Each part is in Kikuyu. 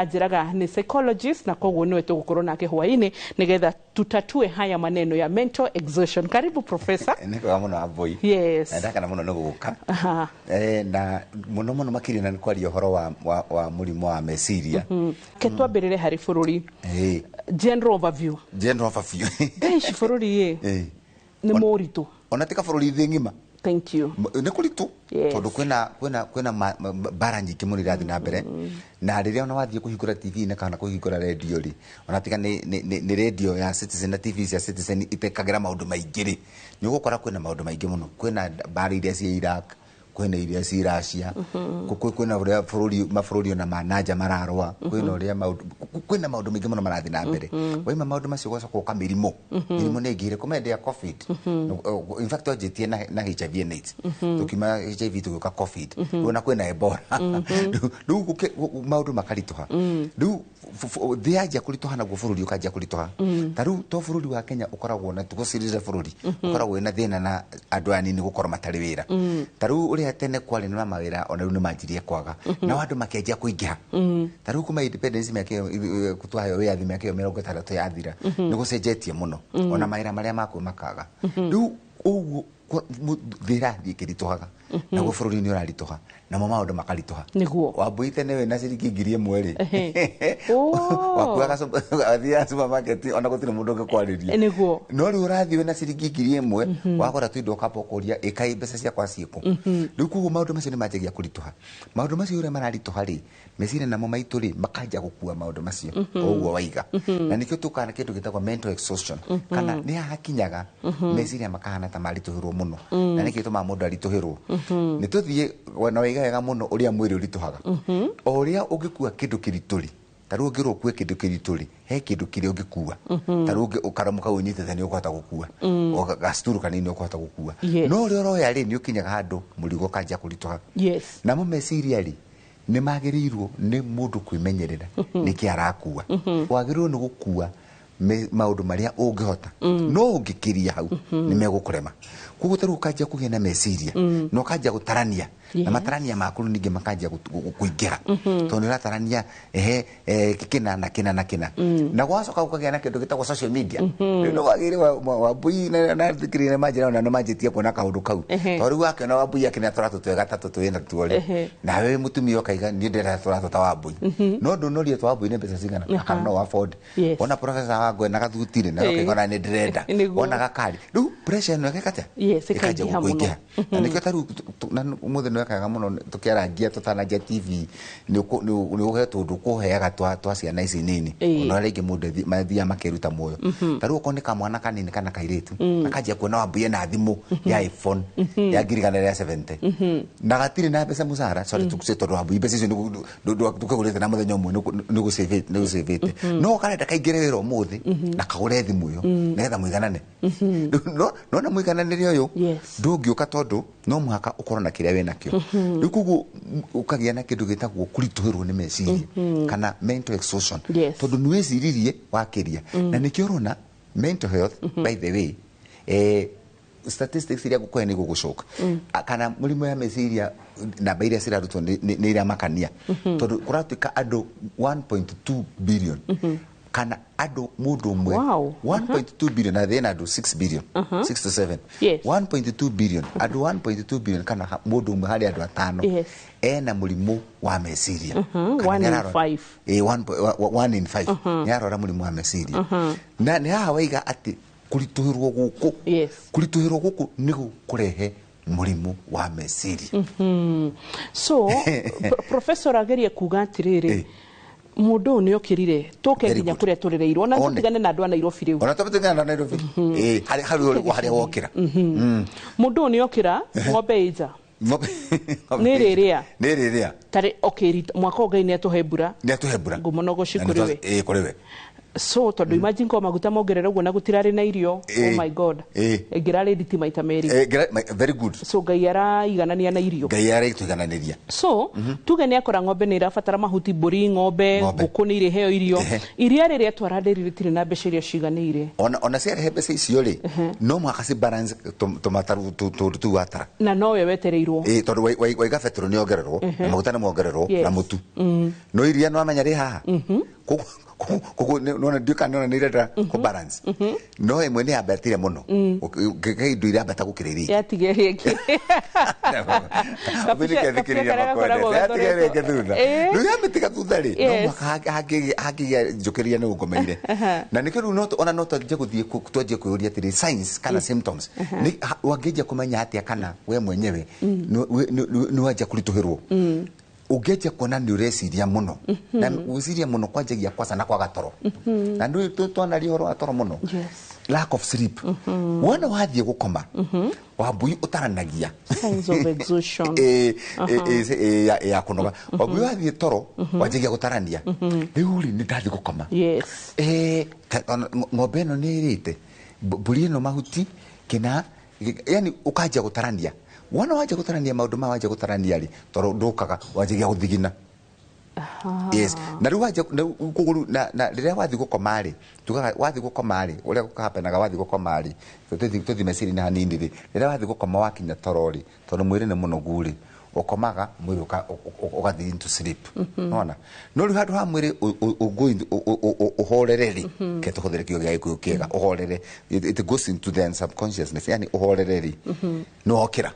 Anjĩraga nĩ psychologist, na koguo nĩwe tũgũkorwo nake hwainĩ nĩgetha tutatue haya maneno ya mental exhaustion. Karibu, Professor. Nĩ kwega mũno, Ambũi. Na ndakena mũno nĩ gũka. Na mũno mũno makĩria na nĩ kwaria ũhoro wa mũrimũ wa meciria. Ke twambĩrĩre harĩ bũrũri. General overview. General overview. Thaa ici bũrũri ĩ nĩ mũritũ. Ona tika bũrũri, thĩ ng'ima. Thank you. Nĩ kũritũ tondũ kwĩna mbara nyingĩ mũno irathiĩ na mbere, na rĩrĩa ona wathiĩ kũhingũra TV-inĩ kana kũhingũra radio rĩ, ona tiga nĩ radio ya Citizen na TV cia Citizen itekagĩra maũndũ maingĩ rĩ, nĩ ũgũkora kwĩna maũndũ maingĩ mũno. Kwĩna mbara iria ciĩ Iraq, kwĩna iria ciĩ Russia, kwĩna ũrĩa bũrũri mabũrũri ona ma nanja mararũa, kwĩna ũrĩa maũndũ, kwĩna maũndũ maingĩ mũno marathiĩ na mbere. Waima maũndũ macio, gwacoka gũka mĩrimũ. Mĩrimũ nĩ ĩngĩhire kuma hĩndĩ ya COVID. In fact, twanjĩtie na HIV and AIDS, tũkiuma HIV tũgĩũka COVID, rĩu ona kwĩna Ebola. Rĩu maũndũ makaritũha. Rĩu thĩ yanjia kũritũha, naguo bũrũri ũkanjia kũritũha. Ta rĩu to bũrũri wa Kenya ũkoragwo na tũgũcirĩre, bũrũri ũkoragwo wĩna thĩna na andũ anini gũkorwo matarĩ wĩra. Ta rĩu ũrĩa tene kwarĩ na mawĩra, ona rĩu nĩ manjirie kwaga, nao andũ makĩanjia kũingĩha. Ta rĩu kuma independence, mĩaka ĩyo twaheo wĩyathi, mĩaka ĩyo 60 yathira, nĩ gũcenjetie mũno, ona mawĩra marĩa makuo makaga. Rĩu ũguo thĩ ĩrathiĩ ĩkĩritũhaga, naguo bũrũri nĩ ũraritũha, namo maũndũ makaritũha. Wambui, tene wĩna ciringi 1000 rĩ, wakuaga wathiaga supermarket ona gũtirĩ mũndũ ũngĩkwarĩria. No rĩu ũrathiĩ wĩna ciringi 1000, wagũra tuindo, ũkamba ũkũria, ĩkai mbeca ciakwa ciĩkũ? Rĩu koguo maũndũ macio nĩ manjagia kũritũha. Maũndũ macio ũrĩa mararitũha rĩ, meciria namo maitũ rĩ, makanjia gũkua maũndũ macio o ũguo waiga, na nĩkĩo tũkaga na kĩndũ gĩtagwo mental exhaustion, kana nĩ hakinyaga meciria makahana ta maritũhĩrwo mũno. Na nĩkĩo gĩtũmaga mũndũ aritũhĩrwo? Nĩ tũthiĩ na waiga wega mũno ũrĩa mwĩrĩ ũritũhaga. O ũrĩa ũngĩkua kĩndũ kĩritũ rĩ, ta rĩu ũngĩrwo ũkue kĩndũ kĩritũ rĩ, he kĩndũ kĩrĩa ũngĩkua. Ta rĩu karamu kau ũnyitĩte nĩ ũkũhota gũkua, o gacuturu kanini nĩ ũkũhota gũkua. No ũrĩa ũroya rĩ, nĩ ũkinyaga handũ mũrigo ũkanjia kũritũha. Namo meciria rĩ, nĩ magĩrĩirwo nĩ mũndũ kwĩmenyerera nĩkĩ arakua. Wagĩrĩirwo nĩ gũkua maũndũ marĩa ũngĩhota, no ũngĩkĩria hau nĩ megũkũrema. Koguo ta rĩu ũkanjia kũgĩa na meciria na ũkanjia gũtarania, na matarania maku rĩu ningĩ makanjia kũingĩra, tondũ nĩ ũratarania ehe kĩna na kĩna na kĩna, na gwacoka gũkagĩa na kĩndũ gĩtagwo social media. Rĩu nĩ wagĩrĩire Wambui na thikĩrĩria manjĩra, ona nĩ manjĩtie kuona kaũndũ kau. Tondũ rĩu wakĩona Wambui akĩna tũratũ twega ta tũtũ wĩna tuo rĩ, nawe wĩ mũtumia ũkaiga, niĩ ndĩrenda tũratũ ta Wambui, no ndũnorie twa Wambui nĩ mbeca cigana kana no afford. Wona Professor Wangwe na gathuti rĩ, nawe ũkaiga ona nĩ ndĩrenda. Wona gakari, rĩu pressure ĩno ĩgeka atĩa? Ĩkanjia ĩkaingĩha mũno. Gũkũingĩha. Na nĩkĩo ta rĩu na ũmũthĩ nĩ wekaga mũno tũkĩarangia tũtananjia TV, nĩ ũhetwo ũndũ ũkũheaga twa ciana ici nini. Ona rĩngĩ mũndũ mathiaga makeruta muoyo. Ta rĩu okorwo nĩ kamwana kanini kana kairĩtu, akanjia kuona Wambui ena thimũ ya iPhone ya ngiri igana rĩa 70, na gatirĩ na mbeca mũcara, sorry to say, tondũ Wambui mbeca icio ndũkĩgũrĩte na mũthenya ũmwe, nĩ gũcĩvĩte, no karenda kaingĩre wĩra ũmũthĩ na kagũre thimũ ĩyo nĩgetha mũiganane. No nona mũigananĩre ũyũ ndũngĩũka, tondũ no mũhaka ũkorwo na kĩrĩa wĩnakĩo rĩu. Koguo ũkagĩa na kĩndũ gĩtagwo kũritũhĩrwo nĩ meciria kana mental exhaustion, tondũ nĩ wĩciririe wakĩria. Na nĩkĩo ũrona mental health, by the way, statistics iria ngũkũhe nĩ gũgũcoka kana mũrimũ ya meciria, namba iria cirarutwo nĩ iramakania, tondũ kũratuĩka andũ 1.2 billion, kana andũ mũndũ ũmwe 1.2 billion, na thĩ ĩna andũ 6 billion, 6 to 7. 1.2 billion, andũ 1.2 billion, kana mũndũ ũmwe harĩ andũ atano ena mũrimũ wa meciria. Kana One in nĩ five. One in five nĩ arwara mũrimũ wa meciria. Na nĩ haha waiga atĩ kũritũhĩrwo gũkũ, kũritũhĩrwo gũkũ nĩ gũkũrehe mũrimũ wa meciria. So professor agerie kuga atirĩrĩ, mũndũ ũyũ nĩ okĩrire tũke Very nginya good. kũrĩa tũrereirwo, na One. tũtigane na andũ a Nairobi rĩu. Ona tũtigana na Nairobi, harĩ harĩa wokĩra. Mũndũ ũyũ nĩ okĩra, ng'ombe ĩ nja. Nĩ rĩrĩa. Nĩ rĩrĩa. Tarĩ okay, mwaka ũyũ Ngai nĩ atũhe mbura. Nĩ atũhe mbura. Ngumo no gũci Na kũrĩ we. Kũrĩ we. So tondu imagine ko maguta mongerera uguo na gutirarĩ na irio, oh my God, ĩngĩrarĩ nditi maita merĩ. Very good. So Ngai araiganania na irio. Ngai arĩtũigananĩria. So tuge nĩ akora ng'ombe nĩ irabatara mahuti, mbũri, ng'ombe, Ng'ombe. ngũkũ nĩ irĩheo irio. Iria rĩrĩa twara ndĩri rĩtirĩ na mbeca iria ciganĩire. Ona ciarehe mbeca icio rĩ, no mũhaka ci balance tũmataru tũndũ tũu watara. Na nowe wetereirwo. Ĩ, tondũ waiga betũrũ nĩ ongererwo na maguta nĩ mongererwo na mũtu, no iria no amenya rĩ haha. Koguo nĩwona ndiũ kana nĩwona nĩ irenda kũ balance, no ĩmwe nĩ yambatire mũno. He indo irambata gũkĩra iria ingĩ. Yatiga ĩrĩa ĩngĩ. Ũthĩ Kabia thikĩrĩria karĩa gakoragwo makwendete yatiga ĩrĩa ĩngĩ gathoretwo. thutha. Rĩu yamĩtiga thutha rĩ, no mũhaka hangĩgĩa njũkĩrĩria nĩ ũngomeire. Na nĩkĩo rĩu ona no twanjie gũthiĩ twanjie kwĩyũria atĩrĩ, signs kana symptoms nĩ wangĩanjia kũmenya atĩa kana we mwenyewe nĩ wanjia kũritũhĩrwo? Ũngĩanjia kuona nĩ ũreciria mũno, na gwĩciria mũno kwanjagia kwaca na kwaga toro, na nĩ twanaria ũhoro wa toro mũno. Lack of sleep, wona wathiĩ gũkoma, Wambui, ũtaranagia. Signs of exhaustion. Ĩ, ya kũnoga. Wambui, wathiĩ toro wanjagia gũtarania, rĩu rĩ nĩ ndathiĩ gũkoma. Ng'ombe ĩno nĩ ĩrĩte, mbũri ĩno mahuti kĩna, yani ũkanjia gũtarania. Wona wanjia gũtarania maũndũ maya, wanjia gũtarania rĩ, toro ndũkaga, wanjagia gũthigina. Yes, na rĩu wanjia na rĩu koguo rĩu na rĩrĩa wathiĩ gũkoma rĩ, tugaga wathiĩ gũkoma rĩ, ũrĩa gũkahapenaga wathiĩ gũkoma rĩ, tũthiĩ meciria-inĩ hanini rĩ, rĩrĩa wathiĩ gũkoma wakinya toro rĩ, tondũ mwĩrĩ nĩ mũnogu rĩ, ũkomaga mwĩrĩ ũgathiĩ into sleep, nona no rĩu handũ ha mwĩrĩ ũhorere rĩ, ke tũhũthĩre kiugo gĩa Gĩkũyũ kĩega, ũhorere, it goes into the subconsciousness, yani ũhorere rĩ, nĩ wokĩra.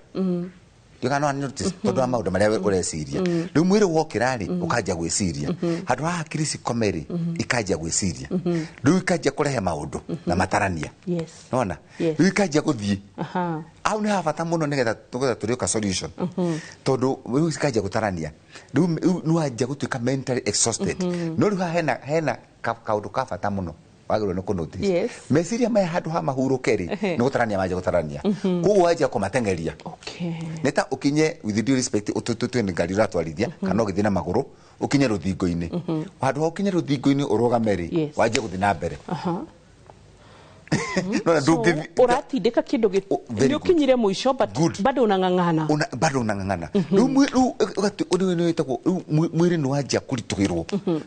Ndiũka no notice tondũ wa maũndũ marĩa ũreciria. Rĩu mwĩrĩ wokĩra rĩ, ũkanjia gwĩciria. Handũ ha hakiri cikome rĩ, ikanjia gwĩciria. Rĩu ikanjia kũrehe maũndũ na matarania. Nona rĩu ikanjia gũthiĩ au nĩ ha bata mũno nĩgetha tũrĩũka solution, tondũ rĩu cikanjia gũtarania, rĩu nĩ wanjia gũtuĩka mentally exhausted. No rĩu haha hena kaũndũ ka bata mũno wagĩrĩirwo nĩ kũ notice. Meciria maya handũ ha mahurũke rĩ, nĩ gũtarania manjia gũtarania, koguo wanjia kũmateng'eria. Nĩ ta ũkinye, with due respect, ũtũtue nĩ ngari ũratwarithia kana ũgĩthiĩ na magũrũ, ũkinye rũthingo-inĩ. Handũ ha ũkinye rũthingo-inĩ ũrũgame rĩ, wanjie gũthiĩ na mbere. Nona So, ndũngĩthiĩ ũratindĩka kĩndũ Oh, very nĩ good. ũkinyire mũico, but Good. bado unang'ang'ana. Una bado unang'ang'ana. Rĩu rĩu ũndũ ũyũ wĩtagwo rĩu mwĩrĩ nĩ wanjia kũritũhĩrwo,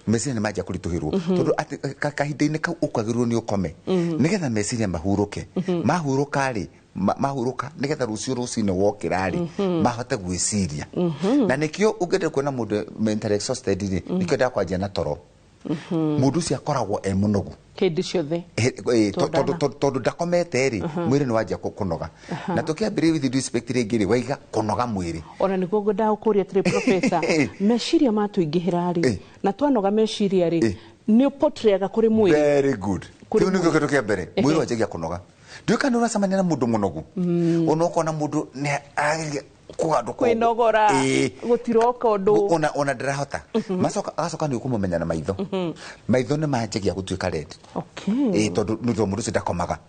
meciria nĩ manjia kũritũhĩrwo, tondũ atĩ kahinda-inĩ kau ũkwagĩrĩirwo nĩ ũkome nĩgetha meciria mahurũke. Mahurũka rĩ, mahurũka nĩgetha rũciũ rũcinĩ wokĩra rĩ, mahote gwĩciria. Na nĩkĩo ũngĩenda kuona mũndũ mentally exhausted rĩ, nĩkĩo ndakwanjia na toro. Mũndũ ũcio akoragwo e mũnogu hĩndĩ ciothe. Tondũ ndakomete rĩ, mwĩrĩ nĩ wanjia kũnoga. Na tũkĩambĩrĩria, with due respect, rĩngĩ rĩ, waiga kũnoga mwĩrĩ. Ona nĩguo ngwendaga gũkũria atĩrĩ, professor, meciria matũingĩhĩra rĩ, na twanoga meciria rĩ, nĩ ũpotreaga kũrĩ mwĩrĩ. Very good. Kũrĩ Kĩu nĩkĩo mwĩrĩ. kĩndũ kĩa mbere, mwĩrĩ wanjagia kũnoga. Ndiũĩ kana nĩ ũracemania na mũndũ mũnogu, ona ũkona mũndũ nĩ arageria kũgandũka ũguo. Kwĩnogora, gũtiroka ũndũ. Ona ndarahota. Macoka agacoka nĩ ũkũmũmenya na maitho. Maitho nĩ manjagia gũtuĩka red. Ĩ, tondũ nĩ tondũ mũndũ ũcio ndakomaga.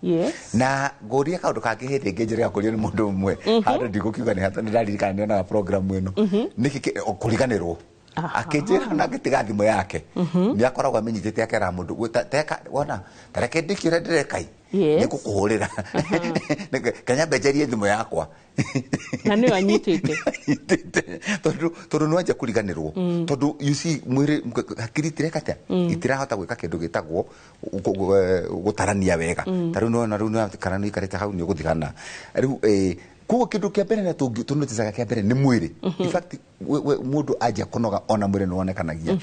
Na ngũrie kaũndũ kangĩ hĩndĩ ĩngĩ njĩrĩga kũrio nĩ mũndũ ũmwe handũ, ndigũkiuga nĩ hata, nĩ ndaririkana nĩonaga program ĩno nĩkĩ kũriganĩrwo. Akĩnjĩra na ngĩtiga thimũ yake nĩ akoragwo amenyitĩte, akera mũndũ teka wona tareke ndĩkie ũrĩa ndĩrekai, nĩ ngũkũhũrĩra kanyambe njarie thimũ yakwa. Na nĩyo anyitĩte. Anyitĩte, tondũ nĩ wanjia kũriganĩrwo, tondũ you see mwĩrĩ, hakiri itireka atĩa, itirahota gwĩka kĩndũ gĩtagwo gũtarania wega. Ta rĩu nĩwona rĩu kana nĩ ũikarĩte hau nĩ ũgũthigana rĩu. Koguo kĩndũ kĩa mbere na tũnoticaga kĩa mbere nĩ mwĩrĩ. In fact, mũndũ anjia kũnoga, ona mwĩrĩ nĩ wonekanagia,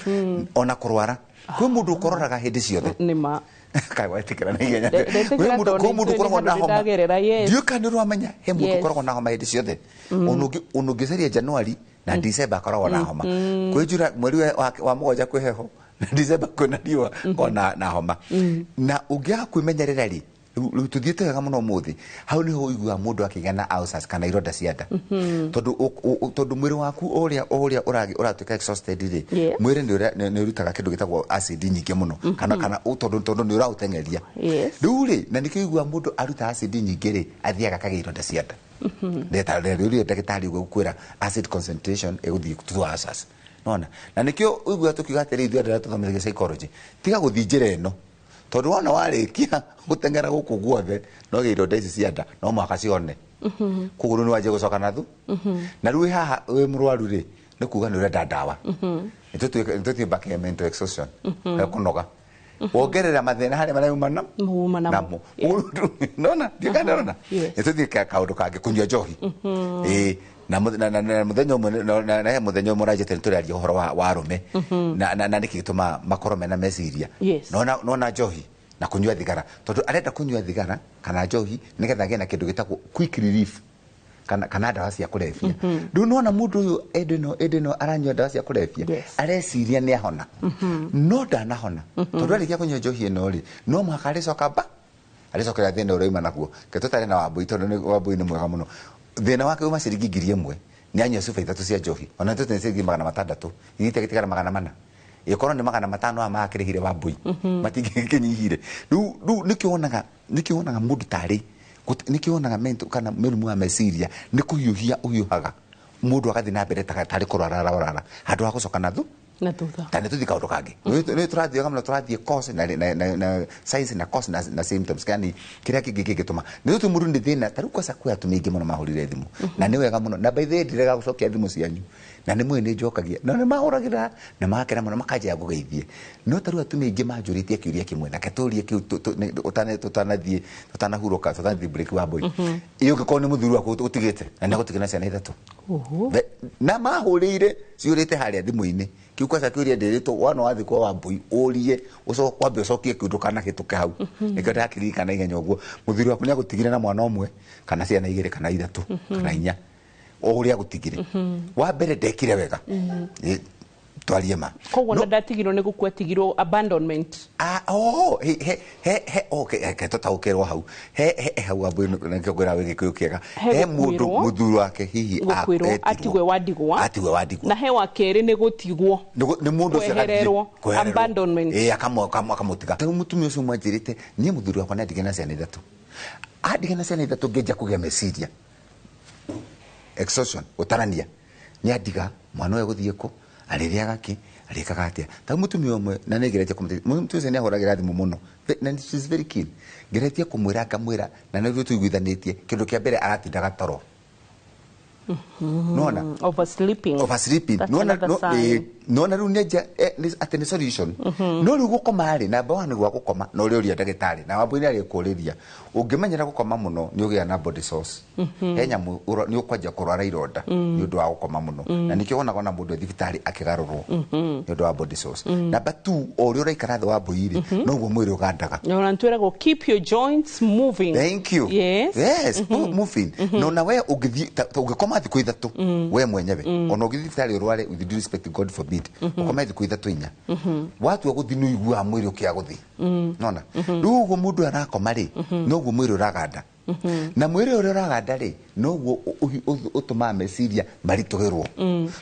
ona kũrwara kwĩ mũndũ ũkororaga hĩndĩ ciothe. Nĩ ma. Kaĩ wetĩkĩra na ihenya? Ndetĩkĩra Kwĩ mũndũ tondũ kwĩ mũndũ nĩ ũkoragwo na handũ homa. ndĩragerera, yes. Ndiũĩ kana nĩ ũramenya he mũndũ ũkoragwo na homa hĩndĩ ciothe. Ona ũngĩcaria January na December akoragwo na homa. Kwĩ njura mweri wa mũgwanja kwĩ heho, na December kwĩna riũa, akoragwo na homa. Na ũngĩaga kwĩmenyerera rĩ, rĩu tũthiĩte wega mũno ũmũthĩ, hau nĩho ũiguaga mũndũ akĩgĩa na ulcers kana ironda cia nda, tondũ tondũ mwĩrĩ waku o ũrĩa ũratuĩka exhausted rĩ, mwĩrĩ nĩ ũrutaga kĩndũ gĩtagwo acid nyingĩ mũno, kana tondũ nĩ ũraũteng'eria. Rĩu rĩ, na nĩkĩo ũiguaga mũndũ aruta acid nyingĩ rĩ, athiaga akagĩa ironda cia nda. Rĩu ndagĩtarĩ ũguo gũkwĩra acid concentration ĩgũthiĩ to ulcers, nona. Na nĩkĩo ũiguaga tũkiuga atĩrĩ, ithuĩ andũ arĩa tũthomithagia psychology, tiga gũthiĩ njĩra ĩno. Tondũ wona warĩkia gũteng'era gũkũ guothe no gĩa ironda ici cia nda no mũhaka cione. Koguo rĩu nĩ wanjia gũcoka na thu. Na rĩu wĩ haha wĩ mũrwaru rĩ, nĩ kuga nĩ ũrenda ndawa. Nĩ tũthiĩ back ya mental exhaustion. Ya kũnoga. Wongerera mathĩna harĩa marĩa Uma namo. namo. Nona, ndiũĩ ndĩrona. Yes. Nĩ tũthiĩ kaũndũ kangĩ, kũnyua njohi. Ĩĩ, na mũthenya ũmwe na he mũthenya ũmwe ũranjĩte nĩ tũraria ũhoro wa arũme na nĩkĩ gĩtũmaga makorwo mena meciria. Yes. Nona njohi na kũnyua thigara, tondũ arenda kũnyua thigara kana njohi nĩgetha agĩe na kĩndũ gĩtagwo quick relief kana ndawa cia kũrebia. Rĩu nona mũndũ ũyũ ĩndĩ ĩno aranyua ndawa cia kũrebia, areciria nĩ ahona, no ndanahona, tondũ arĩkia kũnyua njohi ĩno rĩ, no mũhaka arĩcoka ba arĩcokera thĩna ũrĩa auma naguo. Ke tũtarĩ na Wambui, tondũ Wambui nĩ mwega mũno. Thĩna wake uma ciringi 1000, nĩ anyua cuba 3 cia njohi, ona tũtĩ ciringi 600, ithe gĩtigara 400, ĩkorwo nĩ 500 aya makĩrĩhire Wambui matingĩkĩnyihire. Rĩu nĩkĩo wonaga mũndũ tarĩ nĩkĩo wonaga mental kana mũrimũ wa meciria nĩ kũhiũhia ũhiũhaga mũndũ agathiĩ na mbere tarĩ kũrwara ararwara handũ ha gũcoka na thu na thutha. Ta nĩ tũthiĩ kaũndũ kangĩ. Nĩ tũrathiaga mũno, tũrathiĩ cause na science na cause na symptoms, yani kĩrĩa kĩngĩ kĩngĩtũma nĩ tũtũ mũndũ nĩ thĩna. Ta rĩu kwaca kwĩ atumia aingĩ mũno mahũrire thimũ, na nĩ wega mũno, na by the way ndirega gũcokia thimũ cianyu, na nĩ mũĩ nĩ njokagia, na nĩ mahũragĩra na magakena mũno makanjia ngũgeithie. No ta rĩu atumia aingĩ manjũrĩtie kĩũria kĩmwe, na ketũrie kĩu tũtanathiĩ, tũtanahurũka, tũtanathiĩ break wa boy. Ĩ ũngĩkorwo nĩ mũthuri waku ũtigĩte na nĩ agũtigĩte na ciana 3? Na mahũrĩire ciũrĩte harĩa thimũ-inĩ. Kĩu kwaca kĩũria ndĩrĩtwo wana wathiĩ kwa Wambui ũrie wambe ũcokie kĩu ndũkanahĩtũke hau. Nĩkĩo ndakĩririkana ihenya ũguo. Mũthuri waku nĩagũtigire na mwana ũmwe kana ciana 2 kana 3 kana 4, o ũrĩa agũtigire. Wa mbere ndekire wega. Twarie ma. Koguo na ndatigirwo nĩ gũkua tigirwo abandonment. Oh, he, he, he, he, okay, he, tũtaũkĩrwo hau. He, he, he, hau Wambui nĩkĩo ngwĩra wĩ Gĩkũyũ kĩega. He He mũndũ gũkuĩrwo. mũthuri wake hihi Gũkuĩrwo, etirwo. atigwe wa ndigwa. Atigwe wa ndigwa. Na he wa kerĩ nĩ gũtigwo. Nĩ mũndũ ũcio agathiĩ Kwehererwo, kwehererwo. abandonment. Ĩĩ, akamũtiga. Rĩu mũtumia ũcio mwanjĩrĩte, niĩ mũthuri wakwa nĩandigire na ciana 3. Andigire na ciana 3 ngĩanjia kũgĩa meciria. Exhaustion, gũtarania. Nĩandiga, mwana ũyũ egũthiĩ kũ? Arĩrĩaga kĩ? Arĩkaga atĩa? Ta mũtumia ũmwe, na nĩ ngeretie kũmũteithia. Mũtumia ũcio nĩahũragĩra thimũ mũno. Na she's very keen. Ngeretie kũmwĩra, ngamwĩra, na nĩguo tũiguithanĩtie, kĩndũ kĩa mbere aratindaga toro. Nona? Oversleeping. Oversleeping. That's Nona, another no, sign. nona rĩu nĩanjia, nĩ, atĩ nĩ solution. No rĩu gũkoma rĩ, namba 1 gwa gũkoma, na ũrĩa ũria ndagĩtarĩ, na Wambui nĩarĩkũrĩria. Ũngĩmenyera gũkoma mũno, nĩ ũgĩaga na body sores. He nyamũ, nĩ ũkwanjia kũrwara ironda nĩ ũndũ wa gũkoma mũno. Na nĩkĩo wonaga ona mũndũ e thibitarĩ akĩgarũrwo nĩ ũndũ wa body sores. Namba 2, o ũrĩa ũraikara thĩ wa mbui rĩ, noguo mwĩrĩ ũgandaga. Na twĩragwo keep your joints moving. Thank you. Yes. Yes, moving. No na we ũngĩthiĩ, ta ũngĩkoma thikũ 3, we mwenyewe, ona ũngĩthiĩ thibitarĩ ũrware, with due respect, God forbid, ũkome thikũ 3 4. Watua gũthiĩ nĩ ũiguaga mwĩrĩ ũkĩaga gũthiĩ. Nona? Rĩu ũguo mũndũ arakoma rĩ, noguo mwĩrĩ ũraganda. Na mwĩrĩ ũrĩa ũraganda rĩ, noguo ũtũmaga meciria maritũhĩrwo.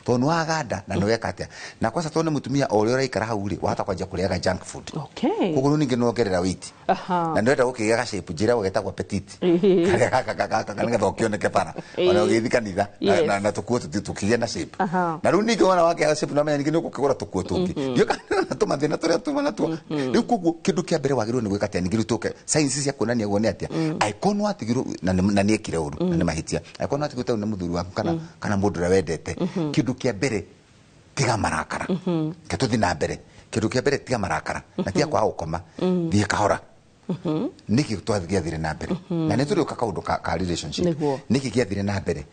Tondũ nĩ waganda na nĩ weka atĩa. Na kwaca tondũ nĩ mũtumia o ũrĩa ũraikara hau rĩ, wahota kwanjia kũrĩaga junk food. Koguo rĩu ningĩ nĩwongerera weight. Na nĩũrenda gũkĩgĩa ga shape, njĩra getagwo petite. Karĩa gaka, gaka, gaka, nĩgetha ũkĩoneke bara. Ona ũgĩthiĩ kanitha, na tũkuo tũkĩgĩe na shape. Na rĩu ningĩ wona wakĩaga shape, nĩwamenya ningĩ nĩũgũkĩgũra tũkuo tũngĩ. Ndiũĩ kana na tũmathĩna tũrĩa tuma natuo. Rĩu koguo kĩndũ kĩa mbere wagĩrĩirwo nĩ gwĩka atĩa? Ningĩ rĩu tũke science cia kuonania guo nĩ atĩa? Angĩkorwo nĩwatigirwo, na nĩekire ũru, na nĩ mahĩtia. Angĩkorwo nĩwatigirwo tarĩu nĩ mũthuri waku kana mũndũ ũrĩa wendete, kĩndũ kĩa mbere tiga marakara. Reke tũthiĩ na mbere. Kĩndũ kĩa mbere tiga marakara, na tiga kwaga gũkoma. Thiĩ kahora. Nĩkĩ gĩathire na mbere? Na nĩ tũrĩũka kaũndũ ka relationship. Nĩkĩ gĩathire na mbere?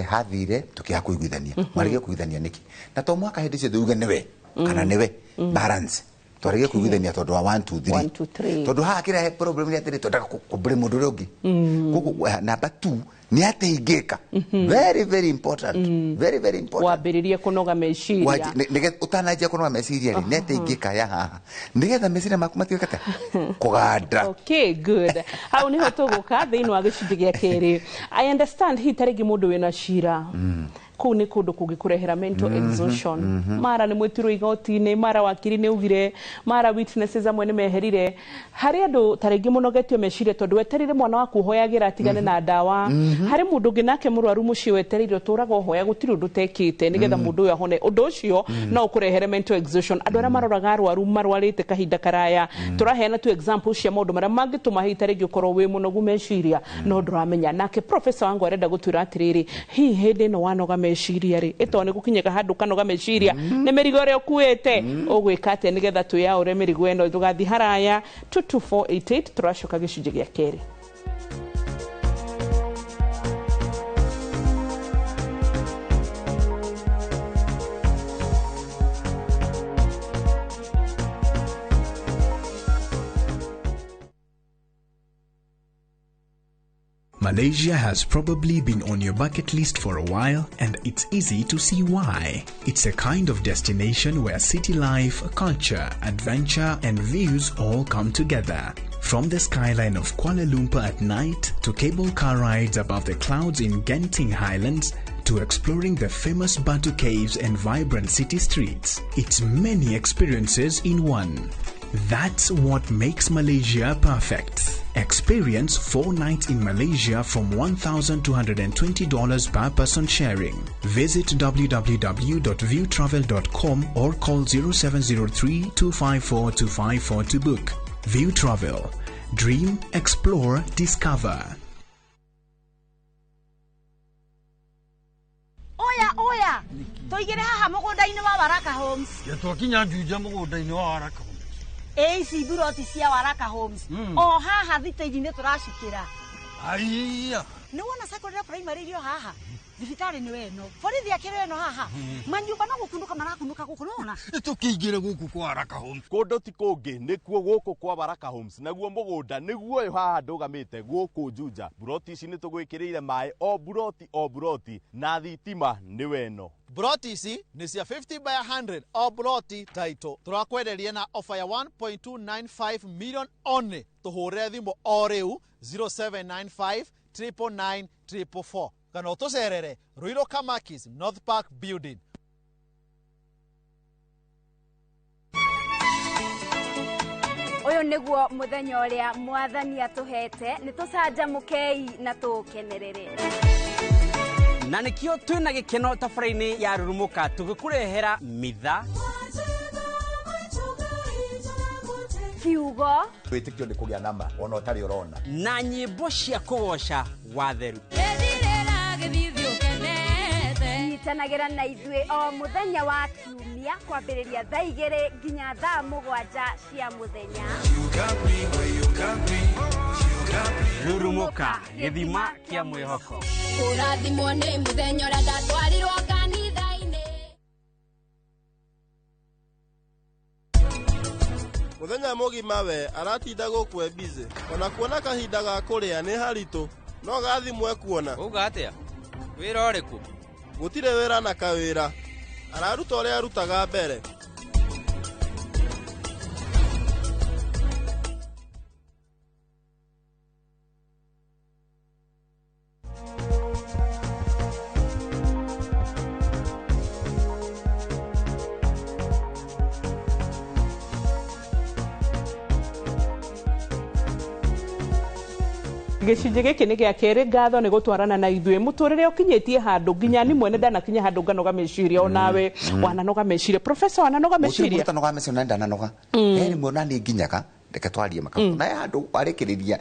Hathire tũkĩaga kũiguithania. Mwarĩgie kũiguithania nĩkĩ? Na to mwaka hĩndĩ ciothe uge nĩwe kana nĩwe. Balance. Twarĩgie kũiguithania tondũ wa 1 2 3. 1 2 3. Tondũ haha kĩrĩa he problem nĩ atĩrĩ, twendaga kũblame mũndũ ũrĩa ũngĩ. Koguo, number 2 nĩ atĩ ingĩka. Very, very important. Very, very important. Wambĩrĩrie kũnoga meciria. Nĩgetha ũtananjia kũnoga meciria rĩ, nĩ atĩ ingĩka ya haha. Nĩgetha meciria maku matuĩke atĩa? Kũganda. Okay, good. Hau nĩho tũgũka thĩinĩ wa gĩcunjĩ gĩa kerĩ. I understand hihi ta rĩngĩ mũndũ wĩna cira. Kũu nĩ kũndũ kũngĩkũrehera mental exhaustion. Mara nĩ mwĩtirwo igoti-inĩ, mara wakiri nĩ augire, mara witnesses amwe nĩ meherire. Harĩ andũ ta rĩngĩ mũnogetio meciria tondũ weterire mwana waku ũhoyagĩra atigane na ndawa, Harĩ mũndũ ũngĩ nake mũrwaru mũciĩ wetereire ũtũraga ũhoya gũtirĩ ũndũ ũtekĩte nĩgetha mũndũ ũyũ ahone. Ũndũ ũcio no ũkũrehere mental exhaustion. Andũ arĩa maroraga arwaru marwarĩte kahinda karaya, tũraheana tu example cia maũndũ marĩa mangĩtũma hihi ta rĩngĩ ũkorwo wĩ mũnogu meciria no ndũramenya. Nake professor wangu arenda gũtwĩra atĩrĩrĩ, hihi hĩndĩ ĩno wanoga meciria rĩ, ĩtondũ nĩ gũkinyaga handũ ũkanoga meciria nĩ mĩrigo ĩrĩa ũkuĩte, ũgwĩka atĩa nĩgetha twĩyaũre mĩrigo ĩno? Ndũgathiĩ haraya. 22488 tũracoka gĩcunjĩ gĩa kerĩ. Malaysia has probably been on your bucket list for a while, and it's easy to see why. It's a kind of destination where city life, culture, adventure, and views all come together. From the skyline of Kuala Lumpur at night to cable car rides above the clouds in Genting Highlands to exploring the famous Batu Caves and vibrant city streets. It's many experiences in one. That's what makes Malaysia perfect. Experience 4 nights in Malaysia from $1,220 per person sharing. Visit www.viewtravel.com or call 0703 254 254 to book. View Travel. Dream, explore, discover. Oya oya, tũigĩre haha mũgũnda-inĩ wa Waraka Homes. Twakinya Juja mũgũnda-inĩ wa Waraka Homes. Ĩ ici mburoti cia Waraka Homes. O haha thitĩnji-inĩ tũracukĩra. Aiya. Nĩ wona secondary primary irio haha. Thibitarĩ nĩ weno. Borithi akĩrĩ ĩno haha. Manyũmba no gũkunũka marakunũka gũkũ nĩwona. Tũkĩingĩre gũkũ kwa Waraka Homes. Kũndũ ti kũngĩ nĩkuo gũkũ kwa Baraka Homes, naguo mũgũnda nĩguo ũyũ haha ndũgamĩte gũkũ Juja. Mburoti ici nĩ tũgwĩkĩrĩire maĩ o mburoti o mburoti na thitima nĩ weno. Broti ici nĩ cia 50 by 100 o broti title. Tũrakwenderia na offer ya 1.295 million only. Tũhũrĩre thimũ o rĩu 0795 999 444 kana ũtũcerere Ruiru Kamakis North Park Building. Ũyũ nĩguo mũthenya ũrĩa mwathani atũhete, nĩ tũcanjamũkei na tũũkenerere. Na nĩkĩo twĩna gĩkeno tabarĩra-inĩ ya Rurumuka tũgĩkũrehera mitha, kiugo, wĩtĩkio nĩ kũgĩa nama ona ũtarĩ ũrona, na nyĩmbo cia kũgoca watheru. Nyitanagĩra na ithuĩ o mũthenya wa kiumia kwambĩrĩria thaa 2 nginya thaa 7 cia mũthenya. Rurumuka, gĩthima kĩa mwĩhoko. Kũrathimwo nĩ mũthenya ũrĩa ndatwarirwo kanitha-inĩ. Mũthenya mũgima we aratinda gũkũ e busy, ona kuona kahinda ga kũrĩa nĩ haritũ, no gathimwe kuona. Uga atĩa? Wĩra ũrĩkũ? Gũtirĩ wĩra na kawĩra, araruta ũrĩa arutaga mbere. Gĩcunjĩ gĩkĩ nĩ gĩa kerĩ. Ngatho nĩ gũtwarana na ithuĩ mũtũrĩre ũkinyĩtie handũ nginya ni mwene ndanakinya handũ nganoga meciria, onawe wananoga meciria, professor wananoga meciria. Mũtũrĩre ũtanoga meciria na ndananoga. He rĩmwe ona niĩ nginyaga reke twarie makabu na handũ warĩkĩrĩria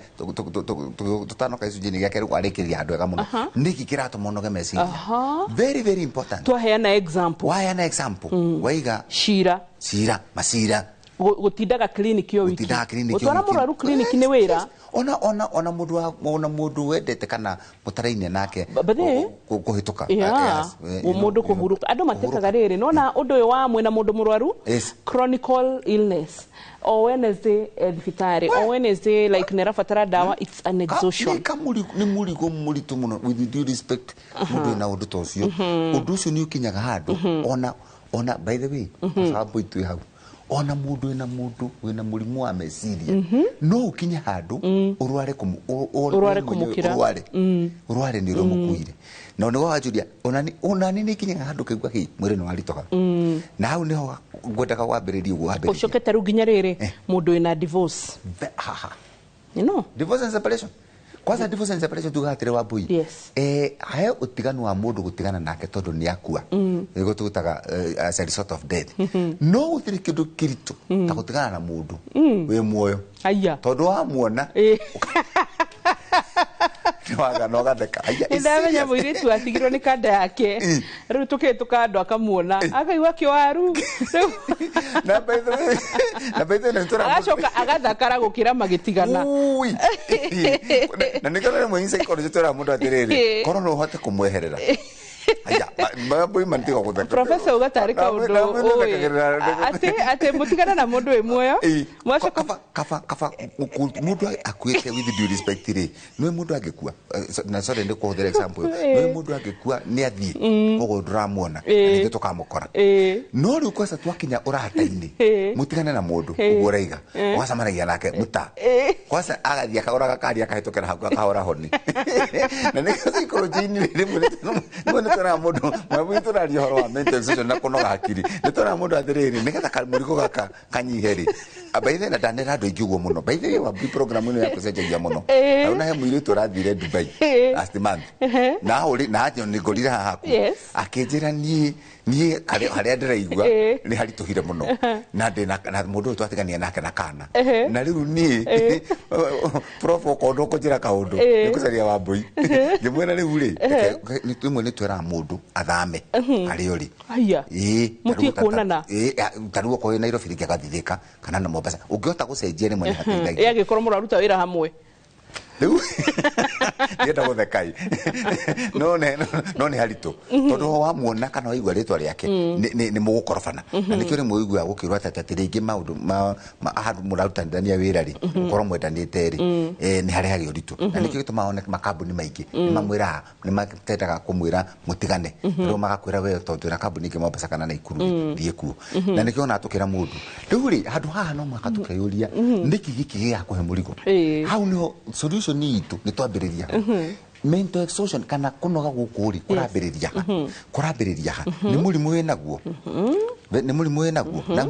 tũtanoka gĩcunjĩ-inĩ gĩa kerĩ, warĩkĩrĩria handũ hega mũno. Nĩkĩ kĩratũma ũnoge meciria? Very very important. Twaheana example. Waheana example. Waiga cira cira macira gũtindaga clinic yo wiki, gũtwara mũrwaru clinic nĩ wĩra. Ona ona ona mũndũ ona mũndũ wendete kana mũtaraine nake kũhĩtũka mũndũ kũhurũka. Andũ matekaga rĩrĩ nona ũndũ ũyũ wa mwĩna mũndũ mũrwaru chronic illness o Wednesday thibitarĩ, o Wednesday like nĩrabatara ndawa, it's an exhaustion. Nĩ mũrigo mũritũ mũno, with due respect mũndũ wĩna ũndũ ta ũcio. Ũndũ ũcio nĩ ũkinyaga handũ ona ona by the way sababu itwĩ hau ona mũndũ wĩna mũndũ wĩna mũrimũ wa meciria no ũkinye handũ ũrware kũmũkĩra, ũrware nĩ ũrĩa ũmũkuire. Na nĩguo wanjũria onani nĩ ikinyaga handũ kaigua hĩ mwĩrĩ nĩ waritoha, na hau nĩho ngwendaga wambĩrĩrie ũguo wambĩrĩrie. Ũcoke ta rĩu nginya rĩrĩ mũndũ wĩna divorce, you know, divorce and separation. Kwanza divorce and separation tugaga atĩrĩ, Wambui, he ũtiganu wa mũndũ gũtigana nake tondũ nĩ akua, nĩguo tũgũtaga as a result of death. No gũtirĩ kĩndũ kĩritũ ta gũtigana na mũndũ wĩ muoyo. Aya. Tondũ wamuona nĩwaga na ũgatheka. Aya, nĩ it's ndamenya serious. Mũirĩtu atigirwo nĩ kanda yake, rĩu tũkĩhĩtũka andũ akamuona akaigua kĩwaru. Rĩu Na by the way, na by the way, nĩ agacoka agathakara gũkĩra magĩtigana. Ui. Na nĩkĩo rĩmwe in psychology twĩraga mũndũ atĩrĩrĩ, korwo no ũhote kũmweherera. Aya, Wambui, mantiga gũtheka. Professor, ugatarĩ kaũndũ ũĩ atĩ mũtigana na mũndũ wĩ muoyo mwacoka. Kaba mũndũ akuĩte, with due respect rĩ, nĩwe mũndũ angĩkua, na sorry nĩ kũhũthĩra example ĩyo, nĩwe mũndũ angĩkua nĩ athiĩ, koguo ndũramuona na ningĩ tũkamũkora. No rĩu kwanza twakinya ũrata-inĩ, mũtigane na mũndũ ũguo ũraiga ũgacemanagia nake mũta kwanza agathiĩ akagũra gakari akahĩtũkĩra haku akahũra honi. Na nĩkĩo psychology-inĩ rĩmwe nĩ tũraga mũndũ mwamwe tũraria ũhoro wa mental exhaustion na kũnoga hakiri, nĩ tũraga mũndũ atĩrĩrĩ, nĩgetha kamũrigo gaka kanyihe rĩ, by the way, na ndanera andũ aingĩ ũguo mũno, by the way, Wambui, program ĩno ya kũcenjagia mũno. Na una he mũirĩtu ũrathire Dubai last month na ahũri na nĩ ngorire haha haku akĩnjĩra niĩ harĩa ndĩraigua nĩ haritũhire mũno na ndĩ na mũndũ ũyũ twatigania nake na kana na rĩu niĩ, prof, okorwo ndũkũnjĩra kaũndũ nĩ ngũcaria Wambui. Ngĩmwĩra rĩu rĩ, rĩmwe nĩ twĩraga mũndũ athame harĩa ũrĩ. Aya. Ĩĩ. Mũtige kuonana. Ĩĩ, ta rĩu okorwo wĩ Nairobi rĩngĩ agathithĩka kana na Mombasa, ũngĩhota gũcenjia rĩmwe nĩ hateithagia. Ĩ angĩkorwo mũraruta wĩra hamwe? Rĩu ndienda gũthekai, no nĩ haritũ tondũ wamuona kana waigua rĩtwa rĩake nĩ mũgũkorobana. Na nĩkĩo rĩmwe ũiguaga gũkĩrwo atĩ rĩngĩ maũndũ handũ mũrarutanithania wĩra rĩ, gũkorwo mwendanĩte rĩ, nĩ harehage ũritũ. Na nĩkĩo gĩtũmaga one makambuni maingĩ nĩ mamwĩraga, nĩ matendaga kũmwĩra mũtigane. Rĩu magakwĩra we tondũ twĩna kambuni ĩngĩ Mombasa kana Naikuru rĩ, thiĩ kuo. Na nĩkĩo ona tũkĩra mũndũ rĩu rĩ, handũ haha no mũhaka tũkeyũria nĩkĩ gĩkĩ gĩgakũhe mũrigo. Hau nĩho solution itũ nĩ twambĩrĩria mental exhaustion kana kũnoga gũkũ rĩ, kũrambĩrĩria ha, kũrambĩrĩria ha, nĩ mũrimũ wĩnaguo, nĩ mũrimũ wĩnaguo, na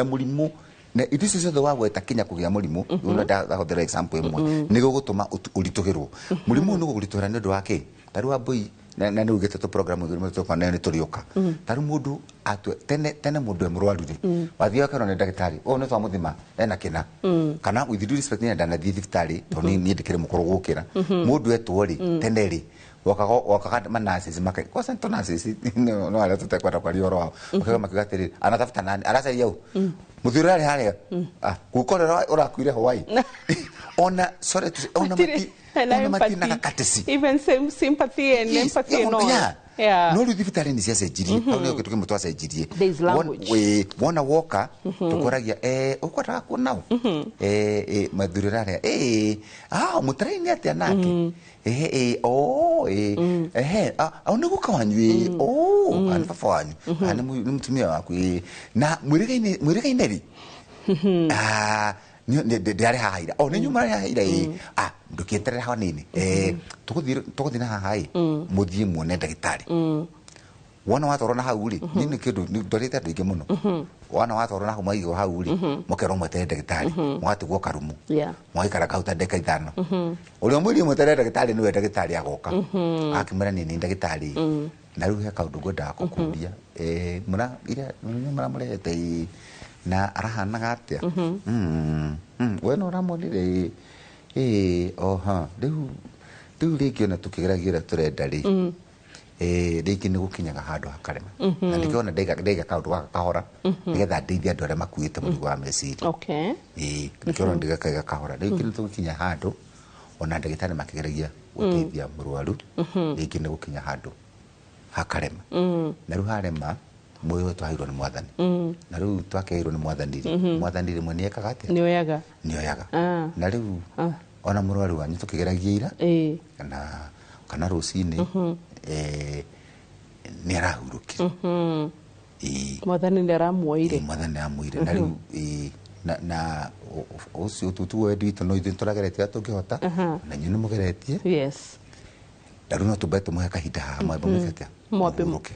mũrimũ na indo icio ciothe wagweta kinya kũgĩa mũrimũ ũrĩa ndahũthĩra example ĩmwe nĩ gũgũtũma ũritũhĩrwo. Mũrimũ ũyũ nĩ gũkũritũhĩra nĩ ũndũ wa kĩ? Ta rĩu Wambui, na nĩ ugĩte tũ program igĩrĩ tũka nayo nĩ tũrĩũka. Ta rĩu mũndũ atue tene tene mũndũ e mũrwaru rĩ, wathiaga ũkerwo nĩ ndagĩtarĩ ũyũ nĩ twamũthima ena kĩna, kana with due respect nĩ ndanathiĩ thibitarĩ tondũ niĩ ndĩkĩrĩ mũkũrũ gũkĩra mũndũ etwo rĩ. Tene rĩ, wakaga manurses maka kwanza to nurses no arĩa tũtekwenda kwaria ũhoro wao, makaga makiuga atĩrĩrĩ, anatafuta nani, aracaria ũ, mũthuri ũrarĩ harĩa. Ah, guka ũrĩa ũrakuire Hawaii, ona sorry to say, ona Matirĩ na ona matirĩ na empathy. courtesy. Even same sympathy and empathy and all. No rĩu thibitarĩ nĩ ciacenjirie. Hau nĩho kĩndũ kĩmwe twacenjirie. There is language. Wona woka tũkoragia, ũkwendaga kuona ũ, mathuri ũrarĩa, ah, mũtaraini atĩa nake, oh, ehe, ah, au nĩ guka wanyu, oh, kana nĩ baba wanyu, kana nĩ mũtumia waku, na mwĩrĩgaine rĩ? Ah, ndĩarĩ haha ira, o nĩ nyuma haha ira, ah, ndũkĩeterere hanini, tũgũthiĩ na haha ĩ, mũthiĩ muone ndagĩtarĩ. Wona watwarwo na hau rĩ, niĩ nĩ kĩndũ nĩ ndwarĩte andũ aingĩ mũno. Wona watwarwo na hau maigwo hau rĩ, mũkerwo mweterere ndagĩtarĩ, mũgatigwo karumu, mũgaikara kau ta ndagĩka 5. Ũrĩa mwĩrire mweterere ndagĩtarĩ nĩwe ndagĩtarĩ agoka akĩmwĩra nĩ ndagĩtarĩ, na rĩu he kaũndũ ngwendaga gũkũria, mũra ira mũramũrehete ĩ, na arahanaga atĩa? We no ũramonire ĩ, oha, rĩu rĩngĩ ona tũkĩgeragia ũrĩa tũrenda rĩ, rĩngĩ nĩ gũkinyaga handũ hakarema. Na nĩkĩo ona ndaiga kaũndũ gaka kahora nĩgetha ndeithie andũ arĩa makuĩte mũrigo wa meciria. Ĩĩ, nĩkĩo ona ndĩgakaiga kahora. Rĩngĩ nĩ tũgũkinya handũ ona ndagĩtarĩ makĩgeragia gũteithia mũrwaru, rĩngĩ nĩ gũkinya handũ hakarema. Na rĩu harema, muoyo ũyũ twaheirwo nĩ Mwathani, na rĩu twakĩheirwo nĩ Mwathani rĩ, Mwathani rĩmwe nĩ ekaga atĩa? Nĩ oyaga. Nĩ oyaga. Na rĩu ona mũrwaru wanyu tũkĩgeragia ira kana rũcinĩ, nĩ arahurũkire. Ĩĩ. Mwathani nĩ aramuoire. Ĩĩ, Mwathani nĩ amuoire. Na rĩu na ũcio tuo wendi witũ, no ithuĩ tũrageretie ũrĩa tũngĩhota, na inyuĩ nĩ mũgeretie. Na rĩu no tũmbe tũmũhe kahinda haha mwambe mwĩke atĩa? Mwambe mũhurũke.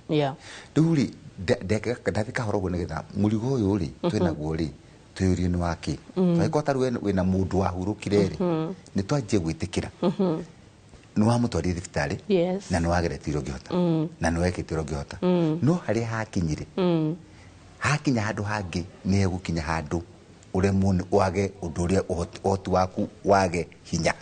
Rĩu rĩ, ndathiĩ kahora ũguo nĩgetha mũrigo ũyũ rĩ twĩnaguo rĩ Twĩyũrie nĩ wakĩ. Angĩkorwo ta rĩu wĩna mũndũ wahurũkire rĩ, nĩ twanjie gwĩtĩkĩra nĩ wamũtwarire thibitarĩ, na nĩ wageretie ũrĩa ũngĩhota, na nĩ wekĩte ũrĩa ũngĩhota, no harĩa hakinyire, hakinya handũ hangĩ, nĩ hegũkinya handũ ũremwo nĩ wage ũndũ ũrĩa ũhoti waku wage hinya,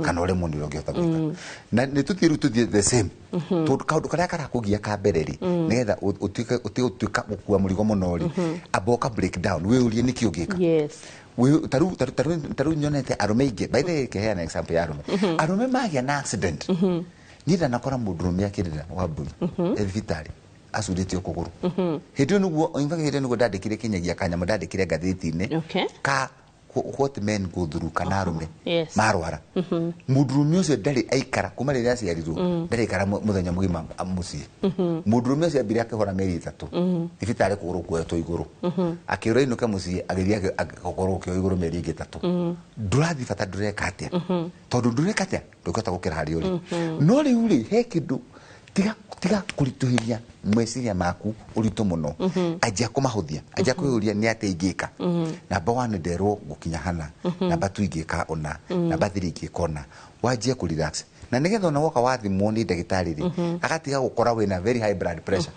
kana ũremwo nĩ ũrĩa ũngĩhota gwĩka. Na nĩ tũthiĩ rĩu, tũthiĩ the same, tondũ kaũndũ karĩa karakũgia ka mbere rĩ, nĩgetha ũtuĩke ũtige gũtuĩka gũkua mũrigo mũno rĩ, amba ũka break down, wĩyũrie nĩkĩ ũngĩka. Tarĩu nyonete arũme aingĩ, by the way, kĩheana example ya arũme. Arũme magĩa na accident, niĩ ndanakora mũndũrũme akĩrĩra wa mbũri e thibitarĩ acurĩtio kũgũrũ. Hĩndĩ ĩyo nĩguo, in fact, hĩndĩ ĩyo nĩguo ndandĩkire kinyagia kanyamũ ndandĩkire ngathĩti-inĩ ka what men go through, kana arũme marwara. Mũndũrũme ũcio ndarĩ aikara kuma rĩrĩa aciarirwo, ndarĩ aikara mũthenya mũgima mũciĩ. Mũndũrũme ũcio ambire akĩhora mĩeri 3 thibitarĩ kũgũrũ kuoetwo igũrũ, akĩũra inũke mũciĩ, agĩthiĩ kũgũrũ kĩo igũrũ mĩeri ĩngĩ 3. Ndũrathiĩ bata, ndũreka atĩa, tondũ ndũreka atĩa, ndũngĩhota gũkĩra harĩa ũrĩ. No rĩu rĩ, he kĩndũ, tiga kũritũhĩria meciria maku ũritũ mũno. Anjia kũmahũthia, anjia kwĩyũria nĩ atĩa ingĩka. Namba 1, nderwo ngũkinya hana. Namba 2, ingĩka ũna. Namba 3, ingĩka ũna. Wanjie kũ relax, na nĩgetha ona woka wathimwo nĩ ndagĩtarĩ rĩ, agatiga gũkora wĩna very high blood pressure.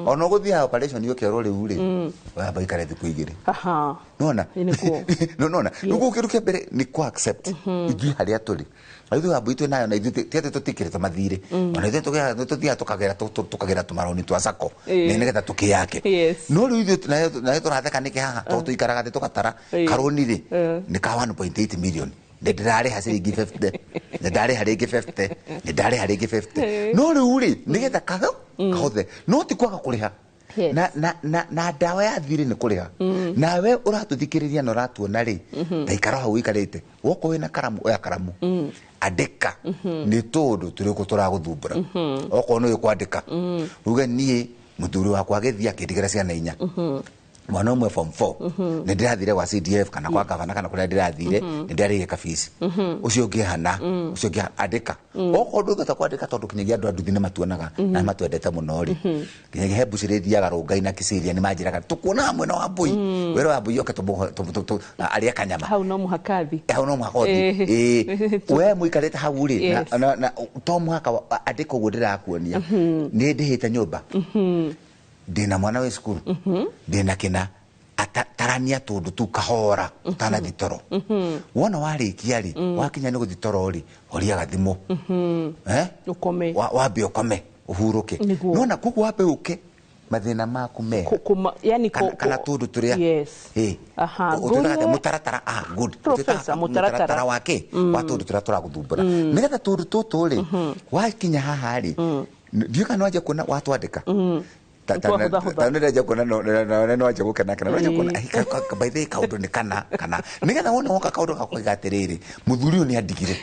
Ona ũgũthiĩ operation ũkerwo rĩu rĩ, wamba ikare thikũ 2. Nona Nĩguo. No nona rĩu kĩndũ kĩa mbere nĩ kũ accept ithuĩ harĩa tũrĩ, na ithuĩ wambui twĩ nayo, na ithuĩ ti atĩ tũtikĩrĩte mathirĩ, ona ithuĩ tũthiaga tũkagĩra tũmaroni twa sako nĩgetha tũkĩyake. No rĩu ithuĩ nayo tũratheka nĩkĩ haha, tondũ tũikaraga thĩ tũgatara karũni rĩ, nĩ ka 1.8 million, nĩ ndĩrarĩha ciringi 50, nĩ ndarĩha rĩngĩ 50, nĩ ndarĩha rĩngĩ 50. No rĩu rĩ, nĩgetha kahothe, no ti kwaga kũrĩha. Na ndawa ya thirĩ nĩ kũrĩha. Nawe ũratũthikĩrĩria na ũratuona rĩ, ta ikara hau ũikarĩte, wokorwo wĩna karamu, oya karamu, andĩka nĩ tũndũ tũrĩkũ tũragũthumbũra. Okorwo nĩ ũĩ kwandĩka, uge niĩ mũthuri wakwa agĩthiĩ akĩndigĩra ciana 4, mwana ũmwe form 4, nĩ ndĩrathire gwa CDF kana kwa gavana kana kũrĩa ndĩrathire, nĩ ndarĩire kabici, ũcio ũngĩ hana, ũcio ũngĩ hana. Andĩka. Okorwo ndũngĩhota kwandĩka, tondũ kinyagia andũ a nduthi nĩ matuonaga na nĩ matwendete mũno rĩ, kinyagia he mbucĩrĩ thiaga Rũngai na Kisiria, nĩ manjĩraga tũkuonaga mwena wa Mbui, wĩra wa Mbui oke arĩe kanyama. Hau no mũhaka thi. Hau no mũhaka ũthiĩ. Ĩĩ, we mũikarĩte hau rĩ, na to mũhaka andĩka ũguo ndĩrakuonia. Nĩ ndĩhĩte nyũmba, ndĩna mwana wĩ cukuru, ndĩna kĩna, tarania tũndũ tu kahora ũtanathi toro. Wona warĩkia rĩ, wakinya nĩ gũthi toro rĩ, horia gathimũ. Eh? Ũkome. Wambe ũkome, ũhurũke. Nona koguo wambe ũke mathĩna maku mega. Yani Kana tũndũ tũrĩa. Yes. Ĩ. Ũtwĩtaga atĩa? Mũtaratara. Ah, good. Professor, Ũtwĩtaga mũtaratara. Mũtaratara wake wa tũndũ tũrĩa tũragũthumbũra, nĩgetha tũndũ tũtũ rĩ, wakinya haha rĩ, ndiũĩ kana nĩwanjia kuona watwandĩka. Twahũthahũtha. Ta nĩndanjia kuona no wanjia gũkena kana nĩwanjia kuona, ai, by the way, kaũndũ nĩ kana nĩgetha wona woka kaũndũ gakoiga atĩrĩrĩ, mũthuri ũyũ nĩ andigire,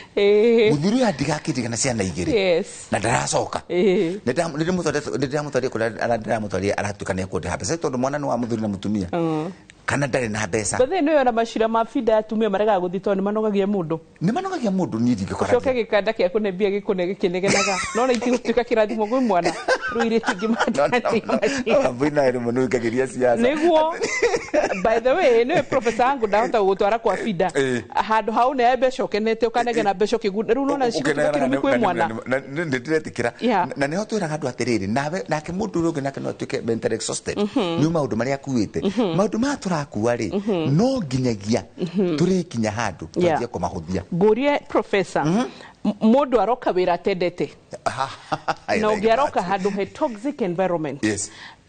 mũthuri ũyũ andiga akĩndiga na ciana 2, na ndaracoka. Nĩ ndĩramũtwarire kũrĩa ndĩramũtwarire, aratuĩka nĩ ekũndĩha mbeca, tondũ mwana nĩ wa mũthuri na mũtumia, kana ndarĩ na mbeca. But nĩ ona macira ma binda ya atumia maregaga gũthiĩ tondũ nĩ manogagia mũndũ. Nĩ manogagia mũndũ, niĩ ndingĩkora. Ũcoke gĩkanda kĩa kũne mbia gĩkũne gĩkĩnegenaga, nona itigũtuĩka kĩrathimo kwĩ mwana rĩu irĩtu ingĩ mandania. Wambui nawe rĩmwe nĩ ũingagĩria siasa. Nĩguo, by the way, nĩwe professor wangu, ndahota gũgũtwara kwa binda handũ hau ne mbeca ũkenete, ũkanegena mbeca ũkĩgunda, rĩu nona cigũtuĩka kĩrumi kwĩ mwana. Nĩ ndĩretĩkĩra. Na nĩho twĩraga andũ atĩrĩrĩ, nawe nake mũndũ ũrĩa ũngĩ nake no atuĩke mentally exhausted nĩ maũndũ marĩa akuĩte. Maũndũ maya tũrakua rĩ, no nginyagia tũrĩkinya handũ twanjie kũmahũthia. Ngũrie professor, mũndũ aroka wĩra atendete, na ũngĩ aroka handũ he toxic environment.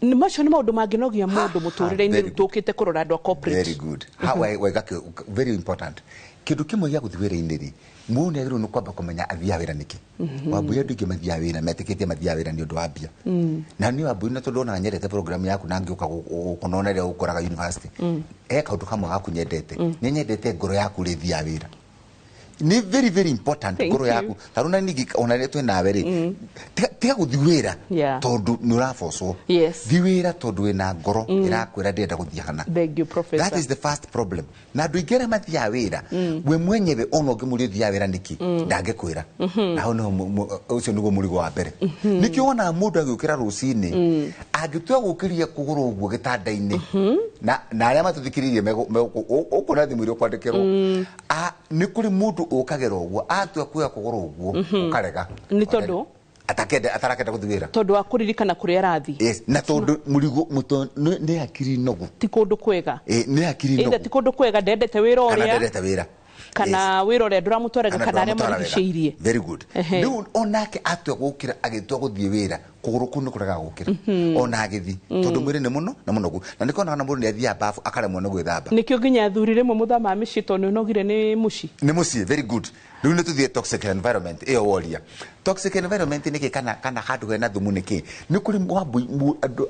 Nĩ macio nĩ maũndũ mangĩnogia mũndũ mũtũrĩre-inĩ. Very Rĩu tũkĩte kũrora andũ a corporate. Very good. Ha, waiga very important. Kĩndũ kĩmwe gĩa gũthiĩ wĩra-inĩ rĩ, mũndũ nĩ agĩrĩirwo nĩ kwamba kũmenya athiaga wĩra nĩkĩ. Wambui, andũ aingĩ mathiaga wĩra metĩkĩtie mathiaga wĩra nĩ ũndũ wa mbia. Na niĩ Wambui, na tondũ onaga nyendete program yaku na ngĩũka gũkũ nona rĩrĩa ũkoraga university, he kaũndũ kamwe gaku nyendete, nĩ nyendete ngoro yaku rĩ thiaga wĩra, nĩ very very important. Thank Ngoro you. yaku tarĩu na ningĩ ona rĩrĩa twĩ nawe rĩ, tiga gũthiĩ wĩra tondũ nĩ ũrabocwo. Thiĩ wĩra tondũ wĩna ngoro ĩrakwĩra ndĩrenda gũthiĩ hana. Thank you, professor. That is the first problem. Na andũ aingĩ arĩa mathiaga wĩra, we mwenyewe ona ũngĩmũria ũthiaga wĩra nĩkĩ, ndangĩkwĩra. Na hau nĩho ũcio nĩguo mũrigo wa mbere. Nĩkĩo wonaga mũndũ agĩũkĩra rũcinĩ. Angĩtua gũkĩria kũgũrũ ũguo gĩtanda-inĩ na arĩa matũthikĩrĩirie ũkuona thimũ iria ũkwandĩkĩrwo, nĩ kũrĩ mũndũ ũkagĩra ũguo atua kuoya kũgũrũ ũguo ũkarega. Nĩ tondũ atarakenda gũthiĩ wĩra. Tondũ wa kũririkana kũrĩa arathiĩ. Yes, na tondũ mũrigo nĩ hakiri nogu. Ti kũndũ kwega. Nĩ hakiri nogu. Either ti kũndũ kwega, ndendete wĩra ũrĩa. Kana ndendete wĩra. Kana wĩra ũrĩa ndũramũtwaraga kana arĩa marigicĩirie. Very good. Rĩu onake atua gũkĩra agĩtua gũthiĩ wĩra kũgũrũ kũu nĩ kũregaga gũkĩra ona agĩthiĩ tondũ mwĩrĩ nĩ mũno na mũnogu na nĩ konaga na mũndũ nĩ athiaga bafu akaremwo nĩ gwĩthamba. Nĩkĩo nginya athuri rĩmwe mũthamaga mĩciĩ tondũ nĩ ũnogire nĩ mũciĩ. Nĩ mũciĩ, very good. Rĩu nĩ tũthiĩ toxic environment ĩyo woria. Toxic environment nĩ kĩ kana handũ hena thumu nĩ kĩ? Nĩ kũrĩ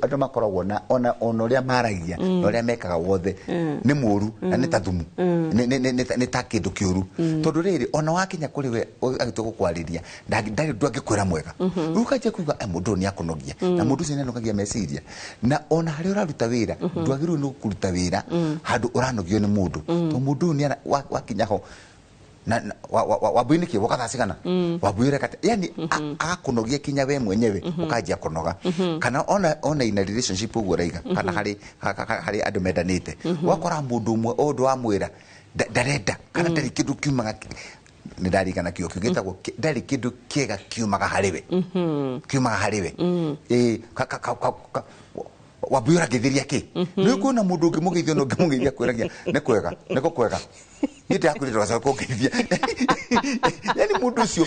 andũ makoragwo na ona ũrĩa maragia na ũrĩa mekaga wothe nĩ mũru na nĩ ta thumu nĩ ta kĩndũ kĩũru tondũ rĩrĩ ona wakinya kũrĩ we agĩtua gũkwarĩria ndarĩ ũndũ angĩkwĩra mwega. Rĩu ũkanjia kuga mũndũ ũyũ nĩ akũnogia na mũndũ ũcio nĩ anogagia meciria na ona harĩa ũraruta wĩra ndwagĩrĩirwo nĩ kũruta wĩra handũ ũranogio nĩ mũndũ tondũ mũndũ ũyũ nĩ wakinya ho na wambui nĩkĩ woka thaa cigana wambui ũreka yani agakunogia kinya we mwenyewe ũkanjia kũnoga kana ona ina relationship ũguo ũraiga kana harĩ andũ mendanĩte wakora mũndũ ũmwe o ũndũ wamwĩra ndarenda kana ndarĩ kĩndũ kiumaga nĩ ndarigana kĩo kĩu gĩtagwo ndarĩ kĩndũ kĩega kiumaga harĩ we kiumaga harĩ we wambui ũrangĩthĩria kĩ nĩ ũkuona mũndũ ũngĩmũgeithia na ũngĩmũgeithia kwĩragia nĩ kwega nĩkũ kwega niĩ ndĩrakwĩrire ndũgacoke kũngeithia yani mũndũ ũcio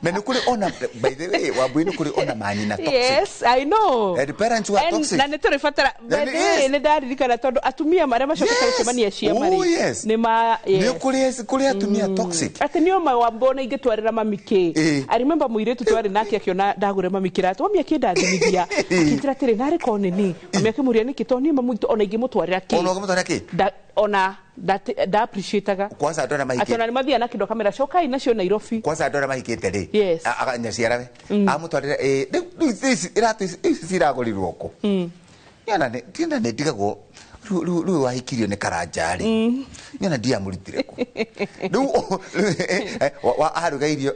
na nĩ kũrĩ ona by the way Wambui nĩ kũrĩ ona manyina toxic. Yes, I know. And parents who are toxic. Na nĩ tũrĩbatara by the way nĩ ndaririkana tondũ atumia marĩa macokete gũcemania ciama rĩ nĩ ma nĩ kũrĩ atumia toxic atĩ nĩ oma Wambui na ingĩtwarĩra mami kĩ. I remember mũirĩtu twarĩ nake akĩona ndagũre mami kĩratũ mami akĩndathimithia akĩnjĩra atĩrĩ narĩ korwo nĩ niĩ mami akĩmũria nĩkĩ tondũ niĩ mami witũ ona ingĩmũtwarĩra kĩ ona ũngĩmũtwarĩra kĩ ona nda appreciataga kwanza andũ arĩa mahikĩte atĩ ona nĩ mathiaga na kĩndũ akamera cokai nacio Nairobi kwanza andũ arĩa mahikĩte rĩ yes nyaciarawe amũtwarĩra rĩu iratũ ici ciragũrirwo kũ niona nĩ ndigagwo rĩu wahikirio nĩ karanja rĩ niona ndiamũrutire kũ rĩu aruga irio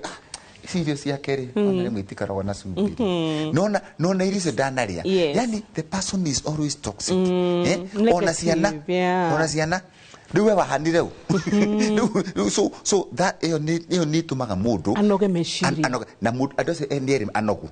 ici irio ciake rĩ ona rĩmwe itikoragwo na cumbĩ nona irio icio ndanarĩa yani the person is always toxic ona ciana ona ciana rĩu we wahanire ũ so that ĩyo nĩ ĩtũmaga mũndũ anoge meciria na andũ acio nĩ erĩ anogu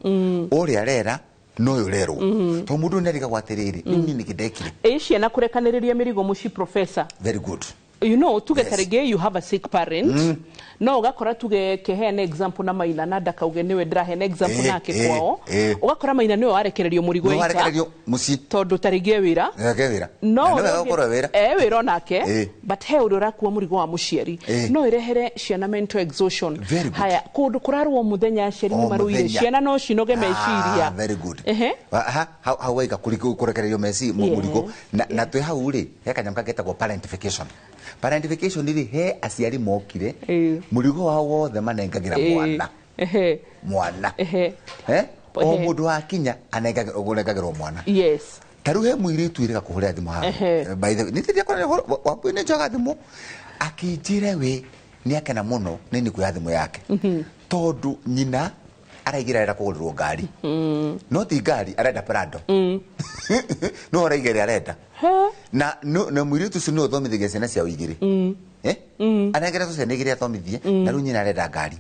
ũrĩa arera no ũyũ ũrerwo tondũ mũndũ nĩ arigagwo atĩrĩrĩ rĩu niĩ nĩkĩ ndekire ĩ ciana kũrekanĩrĩria mĩrigo mũciĩ professor. Very good. You know, tuge tarĩngĩ you have a sick parent no ũgakora tuge kĩheana example na Maina na ndakauge nĩwe ndĩraheana example nake kwao ũgakora Maina nĩwe warekererio mũrigo ita mũciĩ tondũ tarĩngĩ wĩra no wĩra wĩra onake but he ũrĩa ũrakua mũrigo wa mũciari no ĩrehere ciana mental exhaustion. Haya kũndũ kũrarwo mũthenya aciari nĩ marũire ciana no cinoge meciria. Very good. Hau waiga kũrekererio mũrigo na twĩ hau rĩ he kanyamũ kangĩ getagwo parentification. Parentification rĩ he aciari mokire mũrigo wao wothe manengagĩra mwana mwana o mũndũ wakinya anengagĩrwo mwana. Yes. Ta rĩu he mũirĩtu ĩrĩga kũhũrĩra thimũ haha by the way nĩ ndĩakora Wambui nĩ njoga thimũ akĩnjĩra we nĩ akena mũno nĩ nĩ kuoya thimũ yake tondũ nyina araigĩra arenda kũgũrĩrwo ngari no ti ngari arenda Prado no araigĩra arenda na mũirĩtu ũcio nĩwe ũthomithagia ciana ciao igĩrĩ anengera ciana igĩrĩ athomithie na rĩu nyina arenda ngari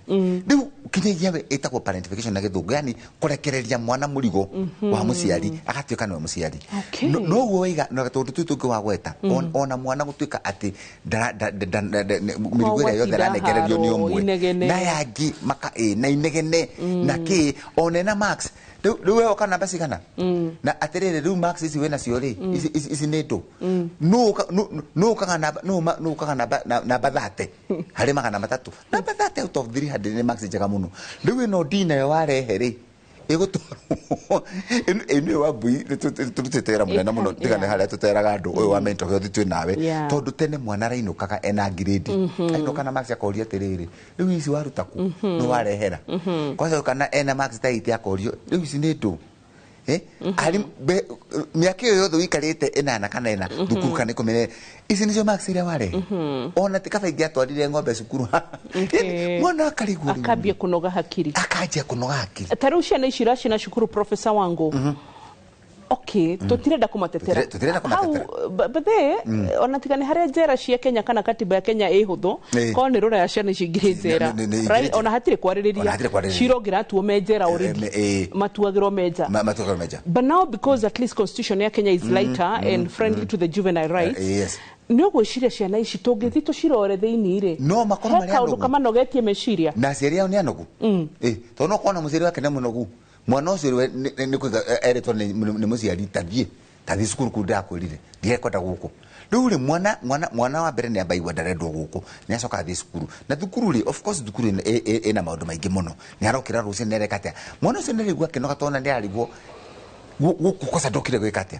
rĩu kinyagia we ĩtagwo parentification na gĩthũngũ yani kũrekereria mwana mũrigo wa mũciari agatuĩka nĩwe mũciari noguo waiga na tondũ tũu tũngĩ wagweta ona mwana gũtuĩka atĩ mĩrigo ĩrĩa yothe aranengererio nĩ ũmwe na yangĩ maka na inegene na kĩ ona ena marks rĩu we woka namba cigana na atĩrĩrĩ rĩu marks ici wĩna cio rĩ ici nĩ ndũ nũ ũkaga namba 30 harĩ 300 namba 30 out of 300 nĩ marks njega mũno rĩu ĩno D nayo warehe rĩ ĩgũtwarwo ĩno Wambui tũrutĩte wĩra mũnene mũno tigane harĩa tũteraga andũ ũyũ wa mental health twĩ nawe tondũ tene mwana arainũkaga ena grade ainũka na marks akoria atĩrĩrĩ rĩu ici waruta kũ nĩ warehera kwanza kana ena marks ta 8 akorio rĩu ici nĩ ndũ mĩaka ĩyo yothe ũikarĩte ĩnana kana ĩna thukuru kana 14 ici nĩcio marks iria warehe ona ti kaba ingĩatwarire ng'ombe cukuru mwana akarigwo akambia kũnoga hakiri akanjia kũnoga hakiri ta rĩu ciana ici iracina cukuru professor wangu Okay, tutirenda kumatetera. Tũtirenda kũmatetera. Hau, but they ona tiga nĩ harĩa njera cia Kenya kana katiba ya Kenya ĩ hũthũ, korwo nĩ rũraya ciana ici ingĩrĩ njera. Nĩ ingĩrĩ Right? njera. Ona hatirĩ Ona kwarĩrĩria. hatirĩ kwarĩrĩria. Cira ũngĩratuo me njera already. Matuagĩrwo me nja. Matuagĩrwo me nja. But now because at least constitution ya Kenya is lighter and friendly to the juvenile rights, Yes. nĩ ũgwĩciria ciana ici tũngĩthiĩ tũcirore thĩinĩ rĩ, No makorwo he marĩ kaũndũ anogu. kamanogetie meciria. Na aciari ao nĩ anogu. Tondũ no kona mũciari wake nĩ mũnogu, mwana ũcio we nĩ kũiga erĩtwo nĩ mũciari, tathiĩ cukuru kũu ndĩrakwĩrire ndirekwenda gũkũ. Rĩu rĩ, mwana wa mbere nĩ amba igua ndarendwo gũkũ, nĩ acoka athiĩ cukuru, na thukuru rĩ, of course thukuru ĩna maũndũ maingĩ mũno, nĩ arokĩra rũcinĩ, nĩ areka atĩa, mwana ũcio nĩ araigua akĩnoga tondũ nĩ ararigwo gũkũ kosa ndokire gwĩka atĩa.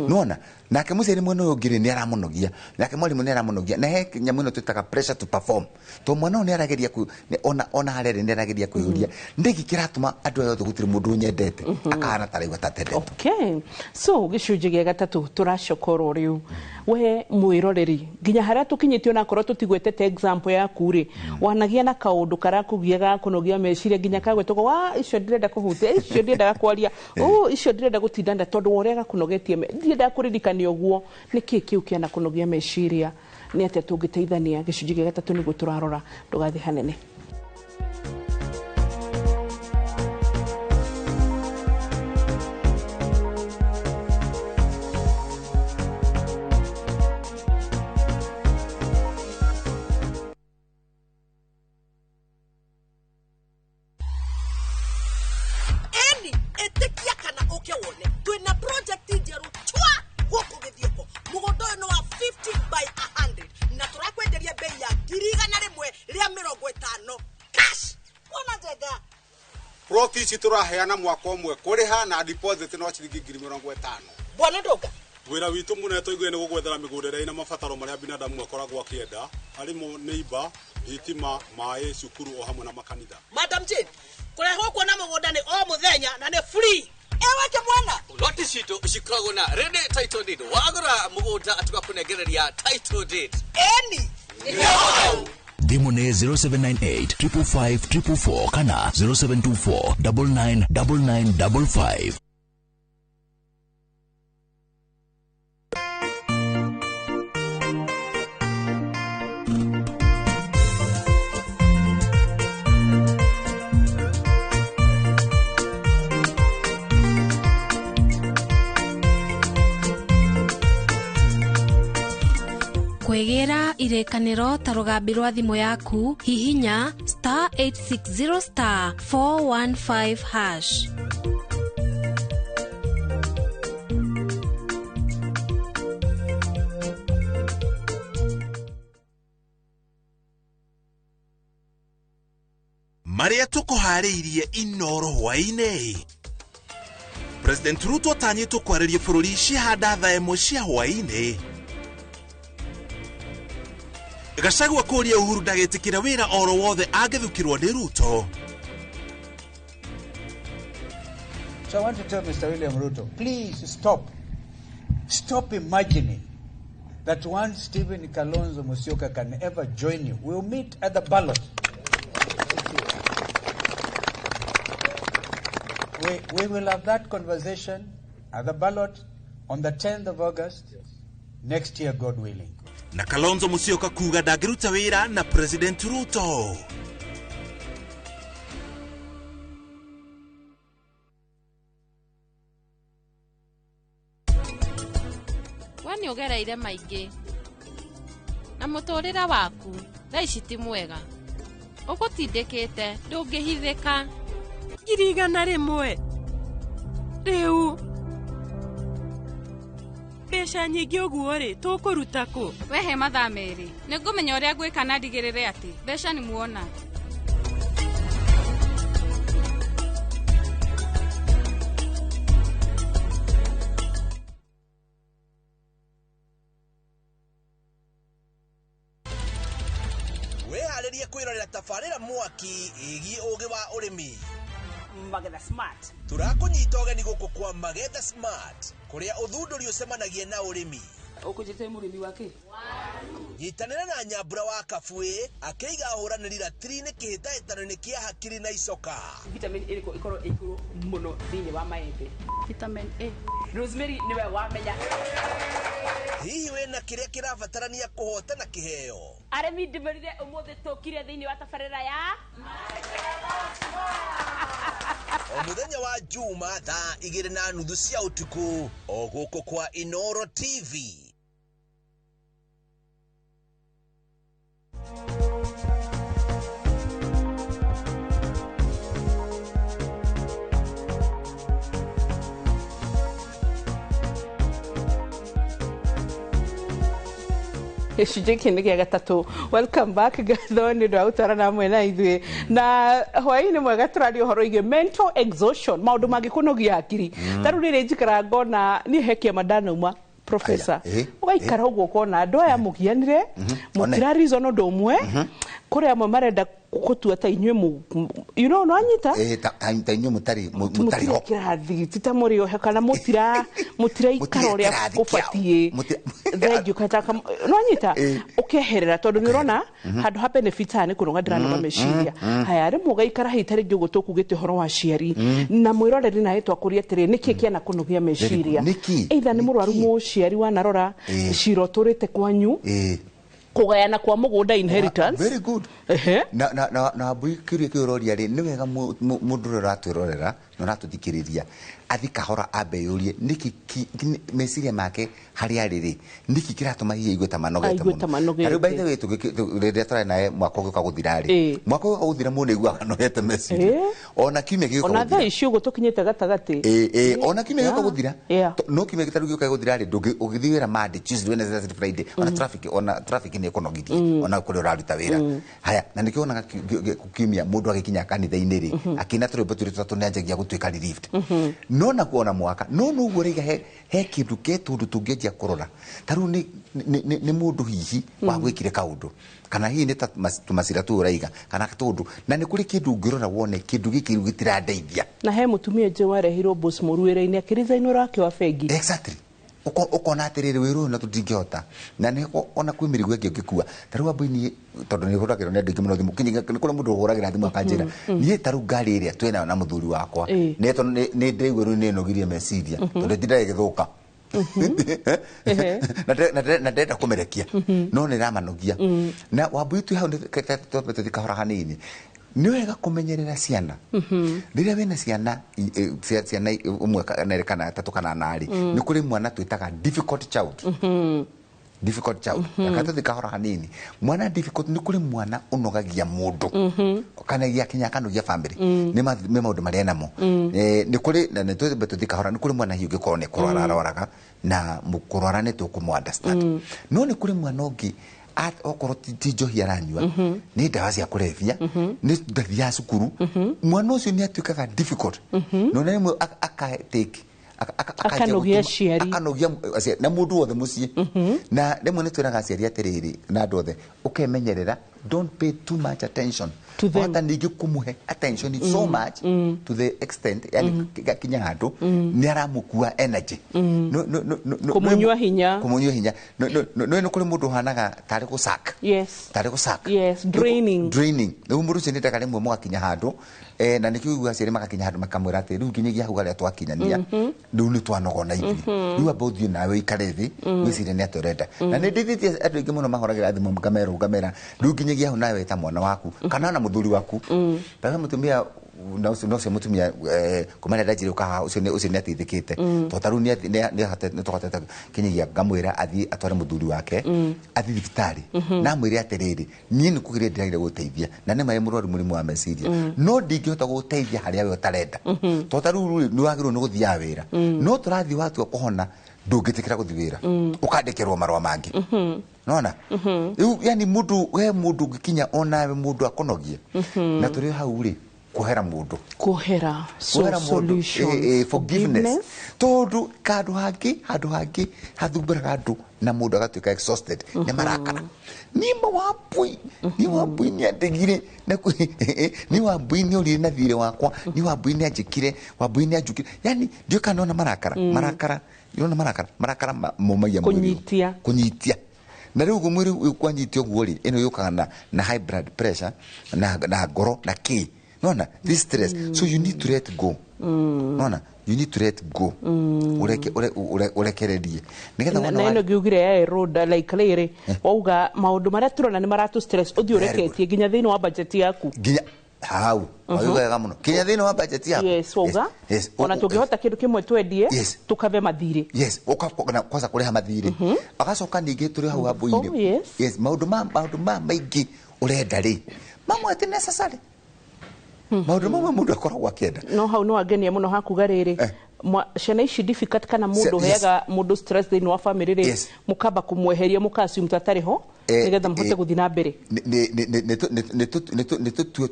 Nona nake mũciari mwena ũyũ ũngĩ rĩ, nĩ aramũnogia, nake mwarimũ nĩ aramũnogia, na he nyamũ ĩno twĩtaga pressure to perform, to mwana ũyũ nĩ arageria ona harĩa arĩ nĩ arageria kwĩyũria nĩkĩ kĩratũma andũ aya othe gũtirĩ mũndũ ũnyendete, akahana ta araigua ta atendetwo. Okay. So gĩcunjĩ gĩa gatatũ tũracokorwo rĩu, we mwĩroreri, nginya harĩa tũkinyĩtio, onakorwo tũtigwetete example yaku rĩ, wanagia na kaũndũ karakũgia gakũnogia meciria nginya kagwetwo wa icio ndirenda kũhutia, icio ndiendaga kwaria, icio ndirenda gũtindana, tondũ wa ũrĩa gakũnogetie ndiendaga kũririkania ũguo. Nĩkĩ kĩu kĩanakũnogia meciria? Nĩ atĩa tũngĩteithania? Gĩcunjĩ gĩa gatatũ nĩguo tũrarora, ndũgathiĩ hanene. Eni ĩtĩkia kana ũke wone twĩna project njerũ twa gũkũ Gĩthioko. Mũgũnda ũyũ nĩ wa 50 by 100 na tũrakwenderia bei ya 150,000 cash. Wona njega. Ploti ici tũraheana mwaka ũmwe kũrĩha na deposit no ciringi 50,000. Bwana Ndoga. Wĩra witũ mũnene tũiguire nĩ gũgwethera mĩgũnda ĩrĩa ĩna mabataro marĩa binadamu akoragwo akĩenda, harĩmo nĩ imba, thitima, maĩ, cukuru o hamwe na makanitha. Madam Jane, kũrehwo kuona mũgũnda nĩ o mũthenya na nĩ free. Ewe mwana. Loti citũ cikoragwo na ready title deed. Wagũra mũgũnda tũgakũnengereria title deed. Eni. Thimũ nĩ 0798 555 444 kana 0724 999955. Kwĩgĩra irĩkanĩro ta rũgambi rwa thimũ yaku, hihinya star 860 star 415 hash. Marĩa tũkũharĩirie Inoro hwaĩ-inĩ. President Ruto atanyĩtwo kwarĩria bũrũri cihanda thaa 1 cia hwaĩ-inĩ. Gachagua kũria Uhuru ndagetĩkĩra wĩra oro wothe angĩthukĩrwo nĩ Ruto. So I want to tell Mr. William Ruto, please stop. Stop imagining that one Stephen Kalonzo Musyoka can ever join you. We'll meet at the ballot. We will have that conversation at the ballot on the 10th of August next year, God willing. Na Kalonzo Musyoka kuga ndangĩruta wĩra na President Ruto. We nĩ ũgereire maingĩ na mũtũrĩre waku thaa ici ti mwega, ũgũtindĩkĩte ndũngĩhithĩka. 100,000 rĩu mbeca nyingĩ ũguo rĩ, tũkũruta kũ? Wehe mathaa 2 nĩngũmenya ũrĩa ngwĩka na ndigĩrĩre atĩ mbeca nĩ muona. Wĩharĩrie kwĩrorera tabarĩra mwaki ĩgiĩ ũgĩ wa ũrĩmi. Magetha Smart. Tũrakũnyita ũgeni gũkũ kwa Magetha Smart, kũrĩa ũthundũri ũcemanagia na ũrĩmi. Ũkũnjĩte mũrĩmi wa kĩ? Nyitanĩra na Nyambura wa Kabuĩ akĩiga ahũranĩri ratiri-inĩ kĩhĩtahĩtano-inĩ kĩa hakiri na icoka. Vitamin ĩrĩkũ ĩkorwo ĩ igũrũ mũno thĩinĩ wa maembe? Vitamin A. Rosemary nĩwe wamenya. Hihi wĩna kĩrĩa kĩrabatarania kũhotana kĩheo? Arĩmi ndĩmũrire ũmũthĩ tũkire thĩinĩ wa tabarĩra ya O mũthenya wa Juma thaa 2:30 cia ũtukũ o gũkũ kwa Inoro TV. Gĩcunjĩ gĩkĩ nĩ gĩa gatatũ. Welcome back. Ngatho nĩ ũndũ wa gũtwarana hamwe na ithuĩ na hwaĩ-inĩ mwega. Tũraria ũhoro wĩgiĩ mental exhaustion, maũndũ mangĩkũnogia hakiri. Ta rĩu rĩrĩ njikaraga ngona niĩ he kĩama ndanauma, professor, ũgaikara ũguo ũkona andũ aya mũgianire, mũtira reason ũndũ ũmwe, kũrĩ amwe marenda gũtua ta inyuĩ no anyita. Ta inyuĩ mũtarĩ mũtarĩ mũtirĩ ho. Kĩrathi ti ta mũrĩ ohe kana mũtira mũtiraikara ũrĩa Mũtirĩ kĩrathi kĩao. ũbatiĩ. Thengiũ kata no anyita ũkeherera tondũ nĩ ũrona handũ ha benefit haha nĩ kũnoga ndĩranoga meciria. Haya, rĩmwe ũgaikara hihi ta rĩngĩ ũguo tũkugĩte ũhoro wa aciari na mwĩroreri nawe twakũria atĩrĩ, nĩkĩ kĩana kũnogia meciria? Nĩkĩ? Either nĩ mũrwaru mũciari wanarora cira ũtũrĩte kwanyu, kũgayana kwa mũgũnda, inheritance. Very good. Ehe. Na mbui kĩũria kĩu ũroria rĩ, nĩ wega mũndũ ũrĩa ũratwĩrorera na ũratũthikĩrĩria athi kahora ambe yũrie nĩkĩ meciria make harĩa arĩ rĩ, nĩkĩ kĩratũma hihi aigue ta manogete Aigue ta mũno. manogete. Ta rĩu by the way, rĩrĩa tũrarĩ nawe mwaka ũgĩũka gũthira rĩ, mwaka ũgĩũka gũthira mũndũ aiguaga anogete meciria ona kiumia gĩgĩũka Ona gũthira. thaa ici ũguo tũkinyĩte gatagatĩ. Ĩ, ona kiumia gĩũka gũthira. No kiumia gĩtarĩ gĩũka gũthira rĩ, ndũngĩ ũgĩthiĩ wĩra Monday, Tuesday, Wednesday, Thursday, Friday, ona traffic nĩ ĩkũnogithie ona kũrĩa ũraruta wĩra. Haya, na nĩkĩo wonaga kiumia mũndũ agĩkinya kanitha-inĩ rĩ, akĩina tũrwĩmbo twĩrĩ tũtatũ nĩ anjagia gũtuĩka relieved. No nakuo ona mwaka no noguo rĩiga he kĩndũ ke tũndũ tũngĩanjia kũrora. Ta rĩu nĩ mũndũ hihi wagwĩkire kaũndũ kana hihi nĩ ta tũmacira tũu ũraiga kana tũndũ, na nĩ kũrĩ kĩndũ ũngĩrora wone kĩndũ gĩkĩ rĩu gĩtirandeithia. Na he mũtumia ũngĩ warehirwo boss mũru wĩra-inĩ akĩresign wĩra wake wa bengi. Exactly. Ũkona atĩrĩrĩ, wĩra ũyũ na tũtingĩhota na nĩ ona kwĩ mĩrigo ĩngĩ ũngĩkua. Ta rĩu ambui niĩ tondũ nĩ hũragĩrwo nĩ andũ aingĩ mũno thimũ, kinya nĩ kũrĩ mũndũ ũhũragĩra thimũ akanjĩra, niĩ ta rĩu ngari ĩrĩa twĩnayo na mũthuri wakwa nĩ tondũ nĩ ndĩraigua rĩu nĩ ĩnogirie meciria tondũ ĩtindaga ĩgĩthũka na ndĩrenda kũmĩrekia no nĩ ĩramanogia. Na wambui twĩ hau twambe tũthiĩ kahora hanini, nĩ wega kũmenyerera ciana rĩrĩa wĩna ciana ciana ũmwe kana erĩ kana atatũ kana anarĩ. Nĩ kũrĩ mwana twĩtaga difficult child. Difficult child, reke tũthiĩ kahora hanini. Mwana difficult, nĩ kũrĩ mwana ũnogagia mũndũ kana kinya akanogia family nĩ maũndũ marĩa namo. Nĩ kũrĩ na nĩ twambe tũthiĩ kahora. Nĩ kũrĩ mwana hihi ũngĩkorwo nĩ kũrwara arwaraga na kũrwara nĩ tũkũmũ understand, no nĩ kũrĩ mwana ũngĩ okorwo ti njohi aranyua, nĩ ndawa cia kũrebia, nĩ ndathiaga cukuru, mwana ũcio nĩ atuĩkaga difficult na ona rĩmwe aka take akanjia Akanogia aciari. Akanogia na mũndũ wothe mũciĩ. Na rĩmwe nĩ twĩraga aciari atĩrĩrĩ na andũ othe, ũkemenyerera, don't pay too much attention To them. Wahota ningĩ kũmũhe attention so much to the extent yani kinya handũ nĩ aramũkua energy. Kũmũnyua hinya. Kũmũnyua hinya. No nĩ kũrĩ mũndũ ũhanaga tarĩ gũcak tarĩ gũcak. Yes, draining. Draining. Rĩu mũndũ ũcio nĩ endaga rĩmwe mũgakinya handũ, na nĩkĩo ũiguaga aciari magakinya handũ makamwĩra atĩ rĩu nginyagia hau harĩa twakinyania, rĩu nĩ twanogona ithuĩ, rĩu amba ũthiĩ nawe ũikare thĩ wĩcirie nĩ atĩa ũrenda. Na nĩ ndĩithĩtie andũ aingĩ mũno mahũragĩra thimũ ngamerwo ngamera rĩu nginyagia hau nawe ta mwana waku kana ona mũthuri waku tawe mũtumia na ũcio na ũcio mũtumia, kuma rĩrĩa ndanjire gũka haha, ũcio nĩ ateithĩkĩte tondũ ta rĩu nĩ tũhotete kinyagia ngamwĩra athiĩ atware mũthuri wake athiĩ thibitarĩ na amwĩre atĩrĩrĩ, niĩ nĩ kũgeria ndĩragire gũteithia na nĩ maĩ mũrwaru mũrimũ wa meciria, no ndingĩhota gũgũteithia harĩa we ũtarenda tondũ ta rĩu rĩ, nĩ wagĩrĩirwo nĩ gũthiaga wĩra, no tũrathiĩ watua kũhona ndũngĩtĩkĩra gũthiĩ wĩra, ũkandĩkĩrwo marũa mangĩ nona rĩu yani mũndũ we mũndũ ũngĩkinya onawe mũndũ akũnogie. Na tũrĩ hau rĩ, kuohera mũndũ. Kuohera. So Kuohera mũndũ, solutions. Forgiveness, tondũ handũ hangĩ handũ hangĩ hathumbũraga andũ na mũndũ agatuĩka exhausted nĩ marakara. Niĩ wambui, niĩ wambui nĩ andegire na niĩ wambui nĩ orire na thirĩ wakwa, niĩ wambui nĩ anjĩkire, wambui nĩ anjukire, yani ndiũĩ kana nona marakara. Marakara, nona marakara, marakara momagia mwĩrĩ. Kũnyitia. Kũnyitia. Na rĩu ũguo mwĩrĩ kwanyitia ũguo rĩ, ĩno yũkaga na high blood pressure na ngoro na kĩ nona this stress. So you need to let go. Nona you need to let go, ureke urekererie nigetha wona na ino ngiugire ya road like riri wauga maundu maria turona ni maratu stress uthi ureketie nginya thiini wa budget yaku nginya hau wauga wega muno kinya thiini wa budget yaku. Yes, wauga ona tungihota kindu kimwe twendie tukave mathiri. Yes, uka kwanza kuriha mathiri agacoka ningi turi hau hambuini. Yes, maundu ma maingi urenda ri mamwe ti necessary, maundu mamwe mundu akoragwo akienda. No hau no angenia muno hakuga riri ciana ici difficult kana mundu heaga mundu stress thiini wa family ri mukamba kumweheria mukassume tatari ho nigetha muhote guthi na mbere ni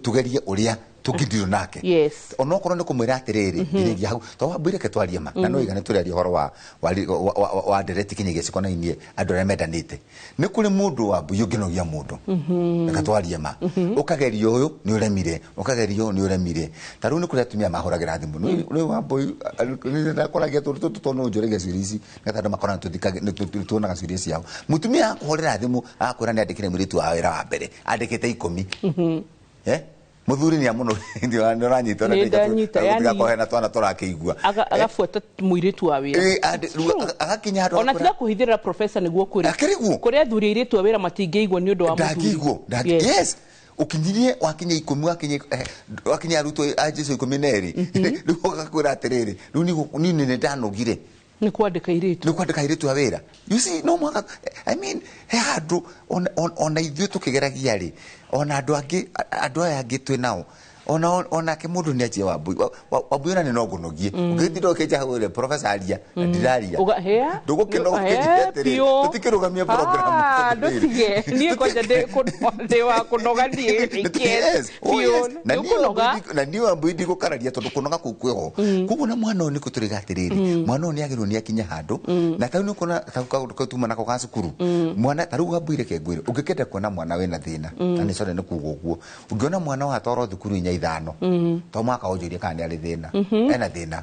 tugerie uria tungithiro nake. Yes, onokorwo ni kumwira atiriri nginya hau to wambwire ke twarie ma na no igane turaria horo wa ndereti kinyagia cikonainie andu aria mendanite. Ni kuri mundu wa mbuyu nginogia mundu reka twarie ma ukageria uyu ni uremire, ukageria uyu ni uremire. Ta riu ni kuri atumia mahuragira thimu ni wa mbuyu ni ndakoragia tundu tutu no njurege ciũria ici nigetha andu makora tuonaga ciũria ciao. Mutumia akuhurira thimu akwira ni andikire mwiritu wa wira wa mbere andikite 10. Muthuri ni amuno ndio uranyita na kohe twana turakiigua agabuata muiritu wa wira agakinya handu ona tiga kuhithirira professor niguo kuri kuri athuri airitu a wira matingiigwo ni undu wa muthuri. Yes, ukinyirie wakinya 10 wakinya arutwo a Jesu 12 riu ugakwira atiriri riu ni ni ndanogire ni kwandika iritu, ni kwandika iritu a wira. You see, no mwaka, I mean, he handu ona ithuĩ tukigeragia ri ona andu angi andu aya angi twi nao onake mundu ni anjie wambui wambui ona ni no ngunogie ungitinda ukinja hau ri professor aria na ndiraria ndugukinoga ukinjia atiri tutikirugamia program ndutige nie kwanja ndi wa kunoga nie. Yes, na ni wambui ndigukararia tondu kunoga kuu kwiho. Koguo na mwana uyu ni kuturiga atiriri mwana uyu ni agirwo ni akinya handu na tau ni kuona tau kautuma nako ga cukuru mwana ta riu wambui reke ngwire ungikenda kuona mwana wina thina na ni sorry ni kuga uguo ungiona mwana watwarwo thukuru inya ithano to mwaka unjurie kana ni ari thina ena thina.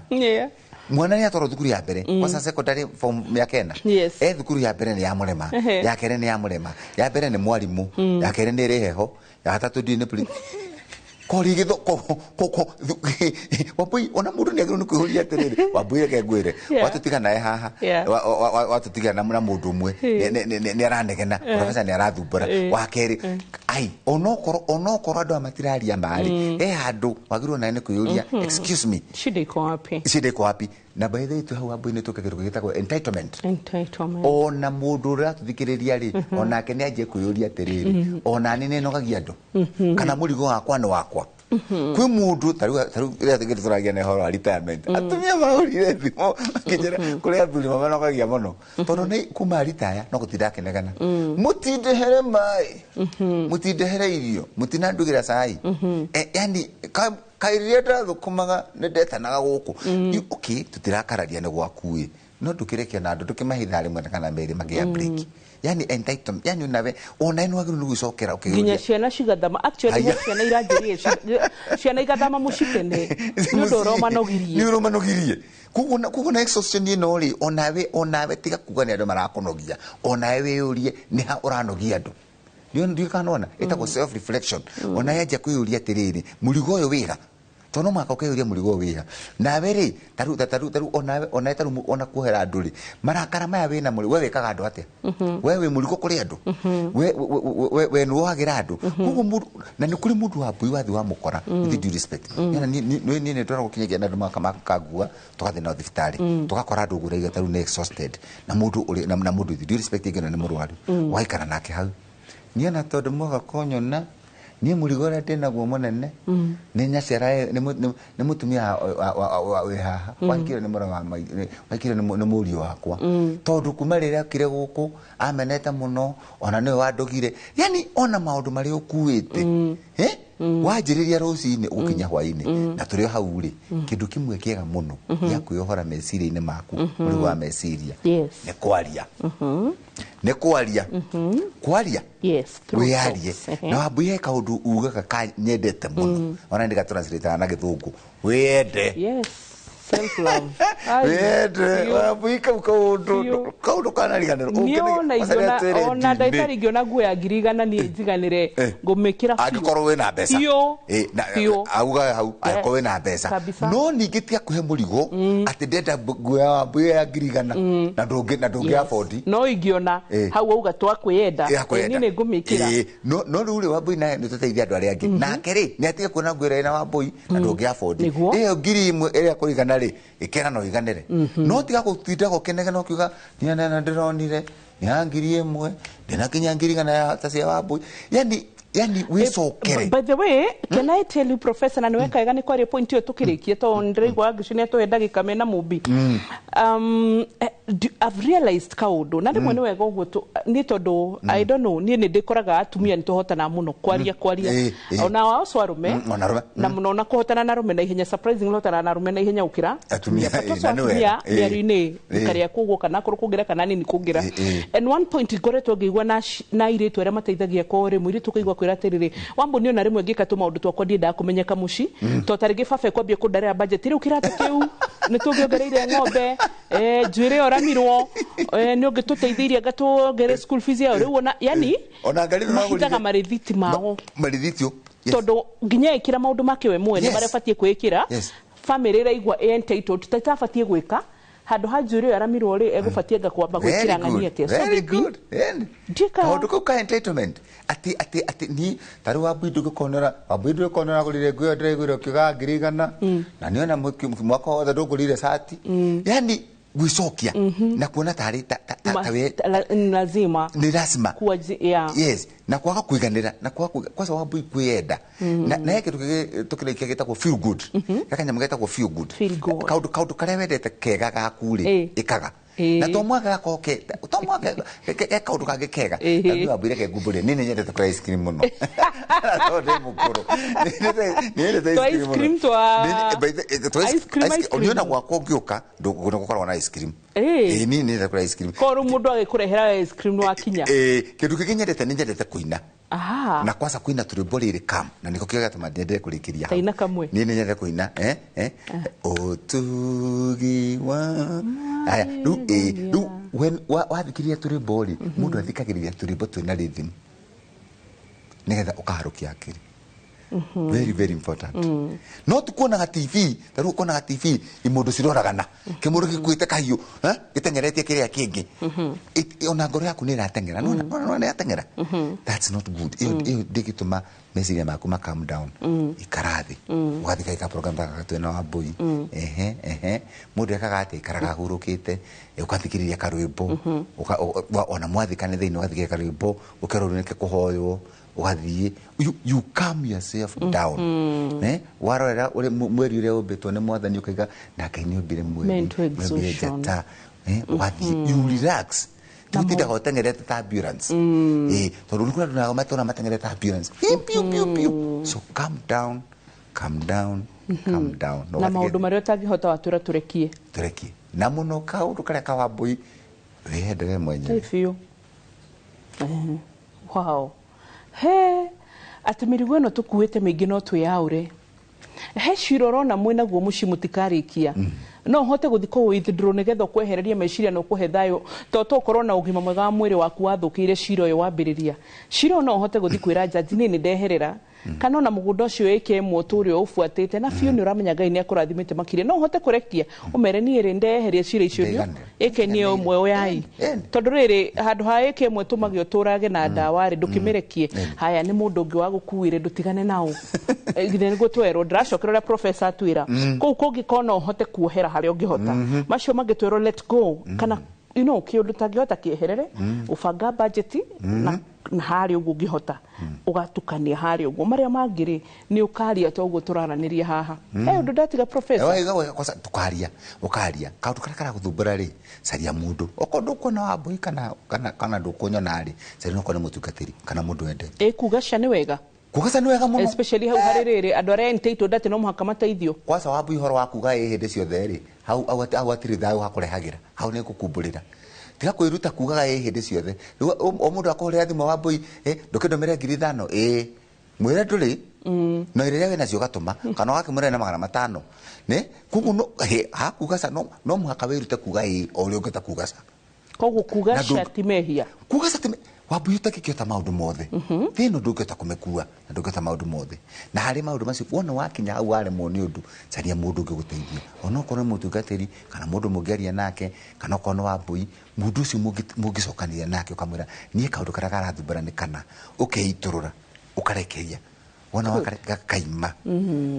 Mwana ni atwarwo thukuru ya mbere kwanza secondary form miaka 4 thukuru ya mbere ni ya murema ya kere ni ya murema ya mbere ni mwarimu ya kere ni ri heho ya gatatu ndi ni kori githo ko wambui ona mundu ni agirwo ni kwihuria atiriri wambui reke ngwire watutiga naye haha watutiga na mundu umwe ni aranegena professor ni arathumbura wa keri ai onokorwo andu matiraria mari he handu wagirwo naye ni kwiyuria excuse me shida iko wapi, shida iko wapi. Na by the way tu hau wambui ni tukagirwo gitagwo entitlement. Ona mundu uratuthikiriria ri onake ni anjie kwiyuria atiriri ona ni ninogagia andu kana murigo wakwa ni wakwa. Kwi mundu tariu ria turagia na horo retirement atumia mahurire thimu makijira kuri athuri mamanogagia muno tondu ni kuma retire no gutinda akinegana mutindehere mai mutindehere irio mutinandugira cai yani kairiria ndathukumaga ni ndetanaga guku. Okay, tutirakararia ni gwaku ĩ no ndukireke na andu ndukimahitha rimwe kana meri magia break. Yani entitlement, yani nawe ona ino agirwo ni gwicokera ukiyuria nginya ciana cigathama. Actually he ciana iranjirie ciana igathama mucitene ni undu uromanogirie ni uromanogirie. Koguo na exhaustion ino ri onawe tiga kuga ni andu marakunogia onawe wiyurie ni ha uranogia andu ndio kanona itagwo self reflection. Ona yanjia kwiyuria atiriri murigo uyu wiga tono mwaka ukeyuria murigo wiha nawe ri taru onawe onawe taru ona kuhera andu ri marakara maya wina muri we wikaga andu atia we wi murigo kuri andu we nuohagira andu. Koguo mundu na ni kuri mundu wa mbui wathi wa mukora with due respect yana ni ni ndora gukinyagia na andu makangua tugathi na thibitari tugakora andu guraiga taru ni exhausted na mundu uri na mundu with due respect ingena ni murwaru waikara nake hau nie na tondu mwoka kunyona ni murigo uria ndinaguo munene ni nyaciara ni mutumia wi haha waikire ni mura wa waikire ni mũriũ wakwa tondu kuma riria akire guku amenete muno ona niwe wandugire yani ona maundu maria ukuite wanjiriria rucini ukinya hwaini na turi hau ri kindu kimwe kiega muno gia kwiyohora meciria-ini maku murigo wa meciria ni kwaria ni kwaria kwaria wiarie na wambuye kaundu ugaga ka nyendete muno ona ndiga translate na githungu wiyende. Yes, Self love. Wende Wambui kau kaundu kaundu kanariganĩrwo. Niĩ ona ingĩona, ona ndagĩtarĩ, ingĩona nguo ya 100,000 niĩ njiganĩre, ngũmĩkĩra biũ. Angĩkorwo wĩna mbeca. Biũ. Na Biũ. Auga hau angĩkorwo wĩna mbeca. Kabisa. No ningĩ tiga kũhe mũrigo atĩ ndenda nguo ya Wambui ya 100,000 na ndũngĩ afford. No ingĩona hau auga twakwĩyenda. Ya kwenda. Niĩ nĩ ngũmĩkĩra. No rĩu rĩ, Wambui naye nĩ tũteithia andũ arĩa angĩ nake rĩ, nĩ atige kuona nguo ĩrĩa ĩna Wambui na ndũngĩ afford. Ĩyo 1,000 ĩrĩa kũigana rĩ, ĩkĩra no iganĩre, no tiga gũtinda gũkĩnegena ũkiuga niĩ nena ndĩronire nĩ ya 1,000, ndĩna kinya 100,000 ya ta cia Wambui, yani wĩcokere. By the way, can I tell you, professor, na nĩweka wega nĩ kwaria point ĩyo tũkĩrĩkie, tondũ ndĩraigua Angĩcio nĩ atũhe ndagĩka mena mũmbi. I've realized kaũndũ na rĩmwe nĩ wega ũguo nĩ tondũ I don't know, niĩ nĩ ndĩkoraga atumia nĩ tũhotana mũno kwaria kwaria, ona wao cio arũme, ona arũme. Na mũno na kũhotana na arũme na ihenya, surprisingly hotana na arũme na ihenya gũkĩra atumia. But also na nĩ atumia wega. Mĩario-inĩ ikarĩa kũgwo kana akorwo kũngĩra kana nini kũngĩra. And one point ngoretwo ngĩigua na airĩtu arĩa mateithagia kwao rĩ, mũirĩtu ũkaigua kwĩra atĩrĩrĩ, Wambo, niĩ ona rĩmwe ngĩka tũmaũndũ twakwa ndiendaga kũmenyeka mũciĩ, to tarĩngĩ baba ekwambia kũndarĩra budget, rĩu kĩratũ kĩu nĩ tũngĩongereire ng'ombe, njuĩrĩ ĩyo ũramirwo, nĩ ũngĩtũteithĩirie ngatũongerere school fees yao rĩu ona yani ona ngari nĩ mahithaga marĩthiti mao. Marĩthitio, yes. Tondũ nginya ĩkĩra maũndũ make we mwene marĩa batiĩ kwĩkĩra, family ĩraigua ĩ entitled tũtabatiĩ gwĩka handũ ha njuĩrĩ ĩyo aramirwo rĩ, egũbatiĩ anga kwamba gwĩkĩra ng'ani atĩa. So Very they be- good. Kaũndũ kau ka entitlement atĩ ni tarĩu Wambui ndũngĩkonera, Wambui ndũngĩkonera agũrire nguo ĩyo ndĩraiguire ũkiuga 100,000, na nĩona mwaka wothe ndũngũrire cati, yani gwĩcokia na kuona tarĩ ta lazima nĩ lazima yeah. Yes, na kwaga kwiganĩra na kwaga kwanza Wambui kwĩyenda na he kĩndũ kĩngĩ tũkĩrĩkia gĩtagwo feel good, gakanyamũ getagwo feel good. Feel good. Kaũndũ karĩa wendete kega gaku rĩ, ĩkaga, na to mwaka gakorwo ke to mwaka ke kaũndũ kangĩ kega. Na niĩ Wambui reke ngumbũrie, niĩ nĩ nyendete kũrĩa ice cream mũno. Na tondũ ndĩ mũkũrũ, nĩ nyendete Twa ice cream ice cream mũno. Twa Ice ice cream, cream ice cream. Niona gwakwa ũngĩũka ndũgũkoragwo na ice cream. Ĩĩ, niĩ nĩ nyendete kũrĩa ice cream. Korwo mũndũ agĩkũrehera ice cream nĩ wakinya. Ĩĩ, kĩndũ kĩngĩ nyendete, nĩ nyendete kũina. Aha. Na kwanza kuina tũrwĩmbo rĩrĩ kam, na nĩko kĩo gĩatũma nyende kũrĩkĩria hau. Taina kamwe. Niĩ nĩ nyendete kũina ũtugi wa aya rĩu, rĩu when wathikĩrĩria tũrwĩmbo rĩ, mũndũ athikagĩrĩria tũrwĩmbo twĩna rhythm nĩgetha ũkaharũkia akiri. Very very important. No tukuonaga TV, ta rĩu ũkonaga TV imũndũ ciroragana, kĩmũndũ gĩkuĩte kahiũ, gĩteng'eretie kĩrĩa kĩngĩ. Ona ngoro yaku nĩ ĩrateng'era, nona nona nĩ ĩrateng'era. That's not good. Ĩyo ndĩgĩtũma meciria maku ma calm down. Ikara thĩ, ũgathika ika program ta gaka twĩna Wambui. Ehe, mũndũ ekaga atĩ ikaraga ahurũkĩte, ũgathikĩrĩria karwĩmbo. Ona mwathikane thĩinĩ, ũgathikĩrĩria karwĩmbo, ũkerwo rĩu nĩke kũhoywo, ũgathiĩ you calm yourself down. Warorera ũrĩa mweri ũrĩa ũmbĩtwo nĩ mwathani, ũkaiga na Ngai nĩ ũmbire mweri, Mental nĩ ũmbire exhaustion. njata, ũgathiĩ you relax. Tũtindaga ũteng'erete ta ambulance, tondũ rĩu andũ nao matũra mateng'erete ambulance piu piu piu piu. So calm down, calm down, calm down. Na maũndũ marĩa ũtangĩhota watwĩra tũrekie. Tũrekie, na mũno kaũndũ karĩa ka Wambui, wĩyendere mwenyewe. Ĩ biũ. Wow, he atĩ mĩrigo ĩno tũkuĩte mĩingĩ no twĩyaũre. He cira ũrona mwĩnaguo mũciĩ mũtikarĩkia, no ũhote gũthiĩ kũ withdraw nĩgetha ũkwehereria meciria na ũkũhe thayũ, to ũkorwo na ũgima mwega wa mwĩrĩ waku wathũkĩire cira ũyũ wambĩrĩria. Cira ũyũ no ũhote gũthiĩ kwĩra jaji niĩ nĩ ndeherera, kana ona mũgũnda ũcio ĩke ĩmwe ũtũre ũbuatĩte na biũ, nĩ ũramenya Ngai nĩ akũrathimĩte makĩria, no ũhote kũrekia ũmere niĩ rĩ ndeheria cira icio nĩ ĩke niĩ ũmwe ũyai, tondũ rĩrĩ handũ ha ĩke ĩmwe tũmage ũtũrage na ndawa rĩ, ndũkĩmĩrekie. Haya, nĩ mũndũ ũngĩ wa gũkuĩre, ndũtigane nao. Nginya nĩguo twerwo ndĩracokera ũrĩa professor atwĩra kũu kũngĩkorwo no ũhote kuohera harĩa ũngĩhota, macio mangĩ twerwo let go, kana you know kĩũndũ ũtangĩhota kĩeherere, ũbanga budget na harĩa ũguo ũngĩhota ũgatukania harĩa ũguo, marĩa mangĩ rĩ nĩ ũkaria ta ũguo tũraranĩria haha. He ũndũ ndatiga, professor? Kwanza tukaria, ukaria kaundu karia karaguthumbura ri, caria mundu okorwo ndukuona Wambui kana ndukunyona ri, caria okorwo ni mutungatiri kana mundu wendete. Ĩ kuga ca nĩ wega. Kuga ca nĩ wega mũno. Especially hau harĩ rĩrĩ andũ arĩa entitled atĩ no mũhaka mateithio. Kwanza Wambui, horo wa kuga ĩ hĩndĩ ciothe rĩ, hau hatirĩ thayũ hakũrehagĩra, hau nĩ ngũkumbũrĩra. Tiga kwĩruta kugaga ĩ hĩndĩ ciothe. Rĩu o mũndũ akũhũrĩra thimũ, Wambui, ndũkĩndũmĩre 5,000, ĩ Mwĩre ndũrĩ no rĩrĩa wĩna cio ũgatũma kana ũgakĩmwĩra na 500 nĩ koguo no hakuga ca, no mũhaka wĩrute kuga ĩ o ũrĩa ũngĩhota kuga ca. Koguo kuga Na ca ti mehia. Kuga ca ti wambui, ũtangĩkĩhota maũndũ mothe thĩ ĩno, ndũngĩhota kũmĩkua na ndũngĩhota maũndũ mothe. Na harĩ maũndũ macio wona wakinya hau waremwo nĩ ũndũ, caria mũndũ ũngĩ gũteithia, ona okorwo nĩ mũtungatĩri kana mũndũ mũngĩaria nake, kana okorwo nĩ wambui, mũndũ ũcio mũngĩcokanĩria nake, ũkamwĩra niĩ kaũndũ karĩa karathumbũra nĩ kana, ũkeitũrũra, ũkarekeria wona gakaima,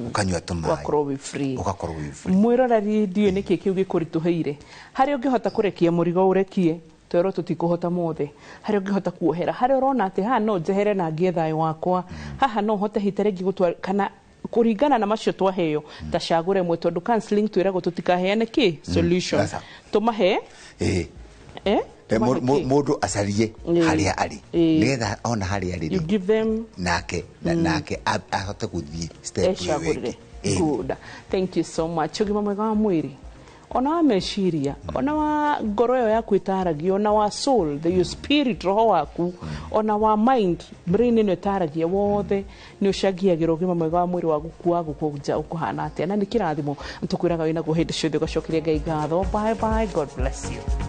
ũkanyua tũmaĩ. Ũgakorwo wĩ free. Ũgakorwo wĩ free. Mwĩroreri, ndiũĩ nĩkĩ kĩu gĩkũritũhĩire. Harĩa ũngĩhota kũrekia mũrigo ũrekie, twerwo tũtikũhota mothe. Harĩa ũngĩhota kuohera, harĩa ũrona atĩ haha no njehere na ngĩe thayũ wakwa, haha no hote hita rĩngĩ gũtwara kana kũringana na macio twaheo, ta cagũre mwe, tondũ counseling twĩragwo tũtikaheane kĩ solution. Aca. Tũmahe ĩĩ. Eh? Tũmahe kĩ? Mũndũ acarie harĩa arĩ, nĩgetha ona harĩa arĩ You rĩ, give them nake nake ahote gũthiĩ step ĩyo ecagũrĩre. ĩngĩ. Good, thank you so much. Ũgima mwega wa mwĩrĩ, ona wa meciria, ona wa ngoro ĩyo yaku ĩtaragia, ona wa soul, the your spirit, roho waku, ona wa mind, brain ĩno ĩtaragia, wothe nĩ ũcangiagĩra ũgima mwega wa mwĩrĩ wa gũkua gũkũnja ũkũhana atĩa. Na nĩ kĩrathimo tũkwĩraga wĩnaguo hĩndĩ ciothe, ũgacokeria Ngai ngatho. Bye bye, God bless you.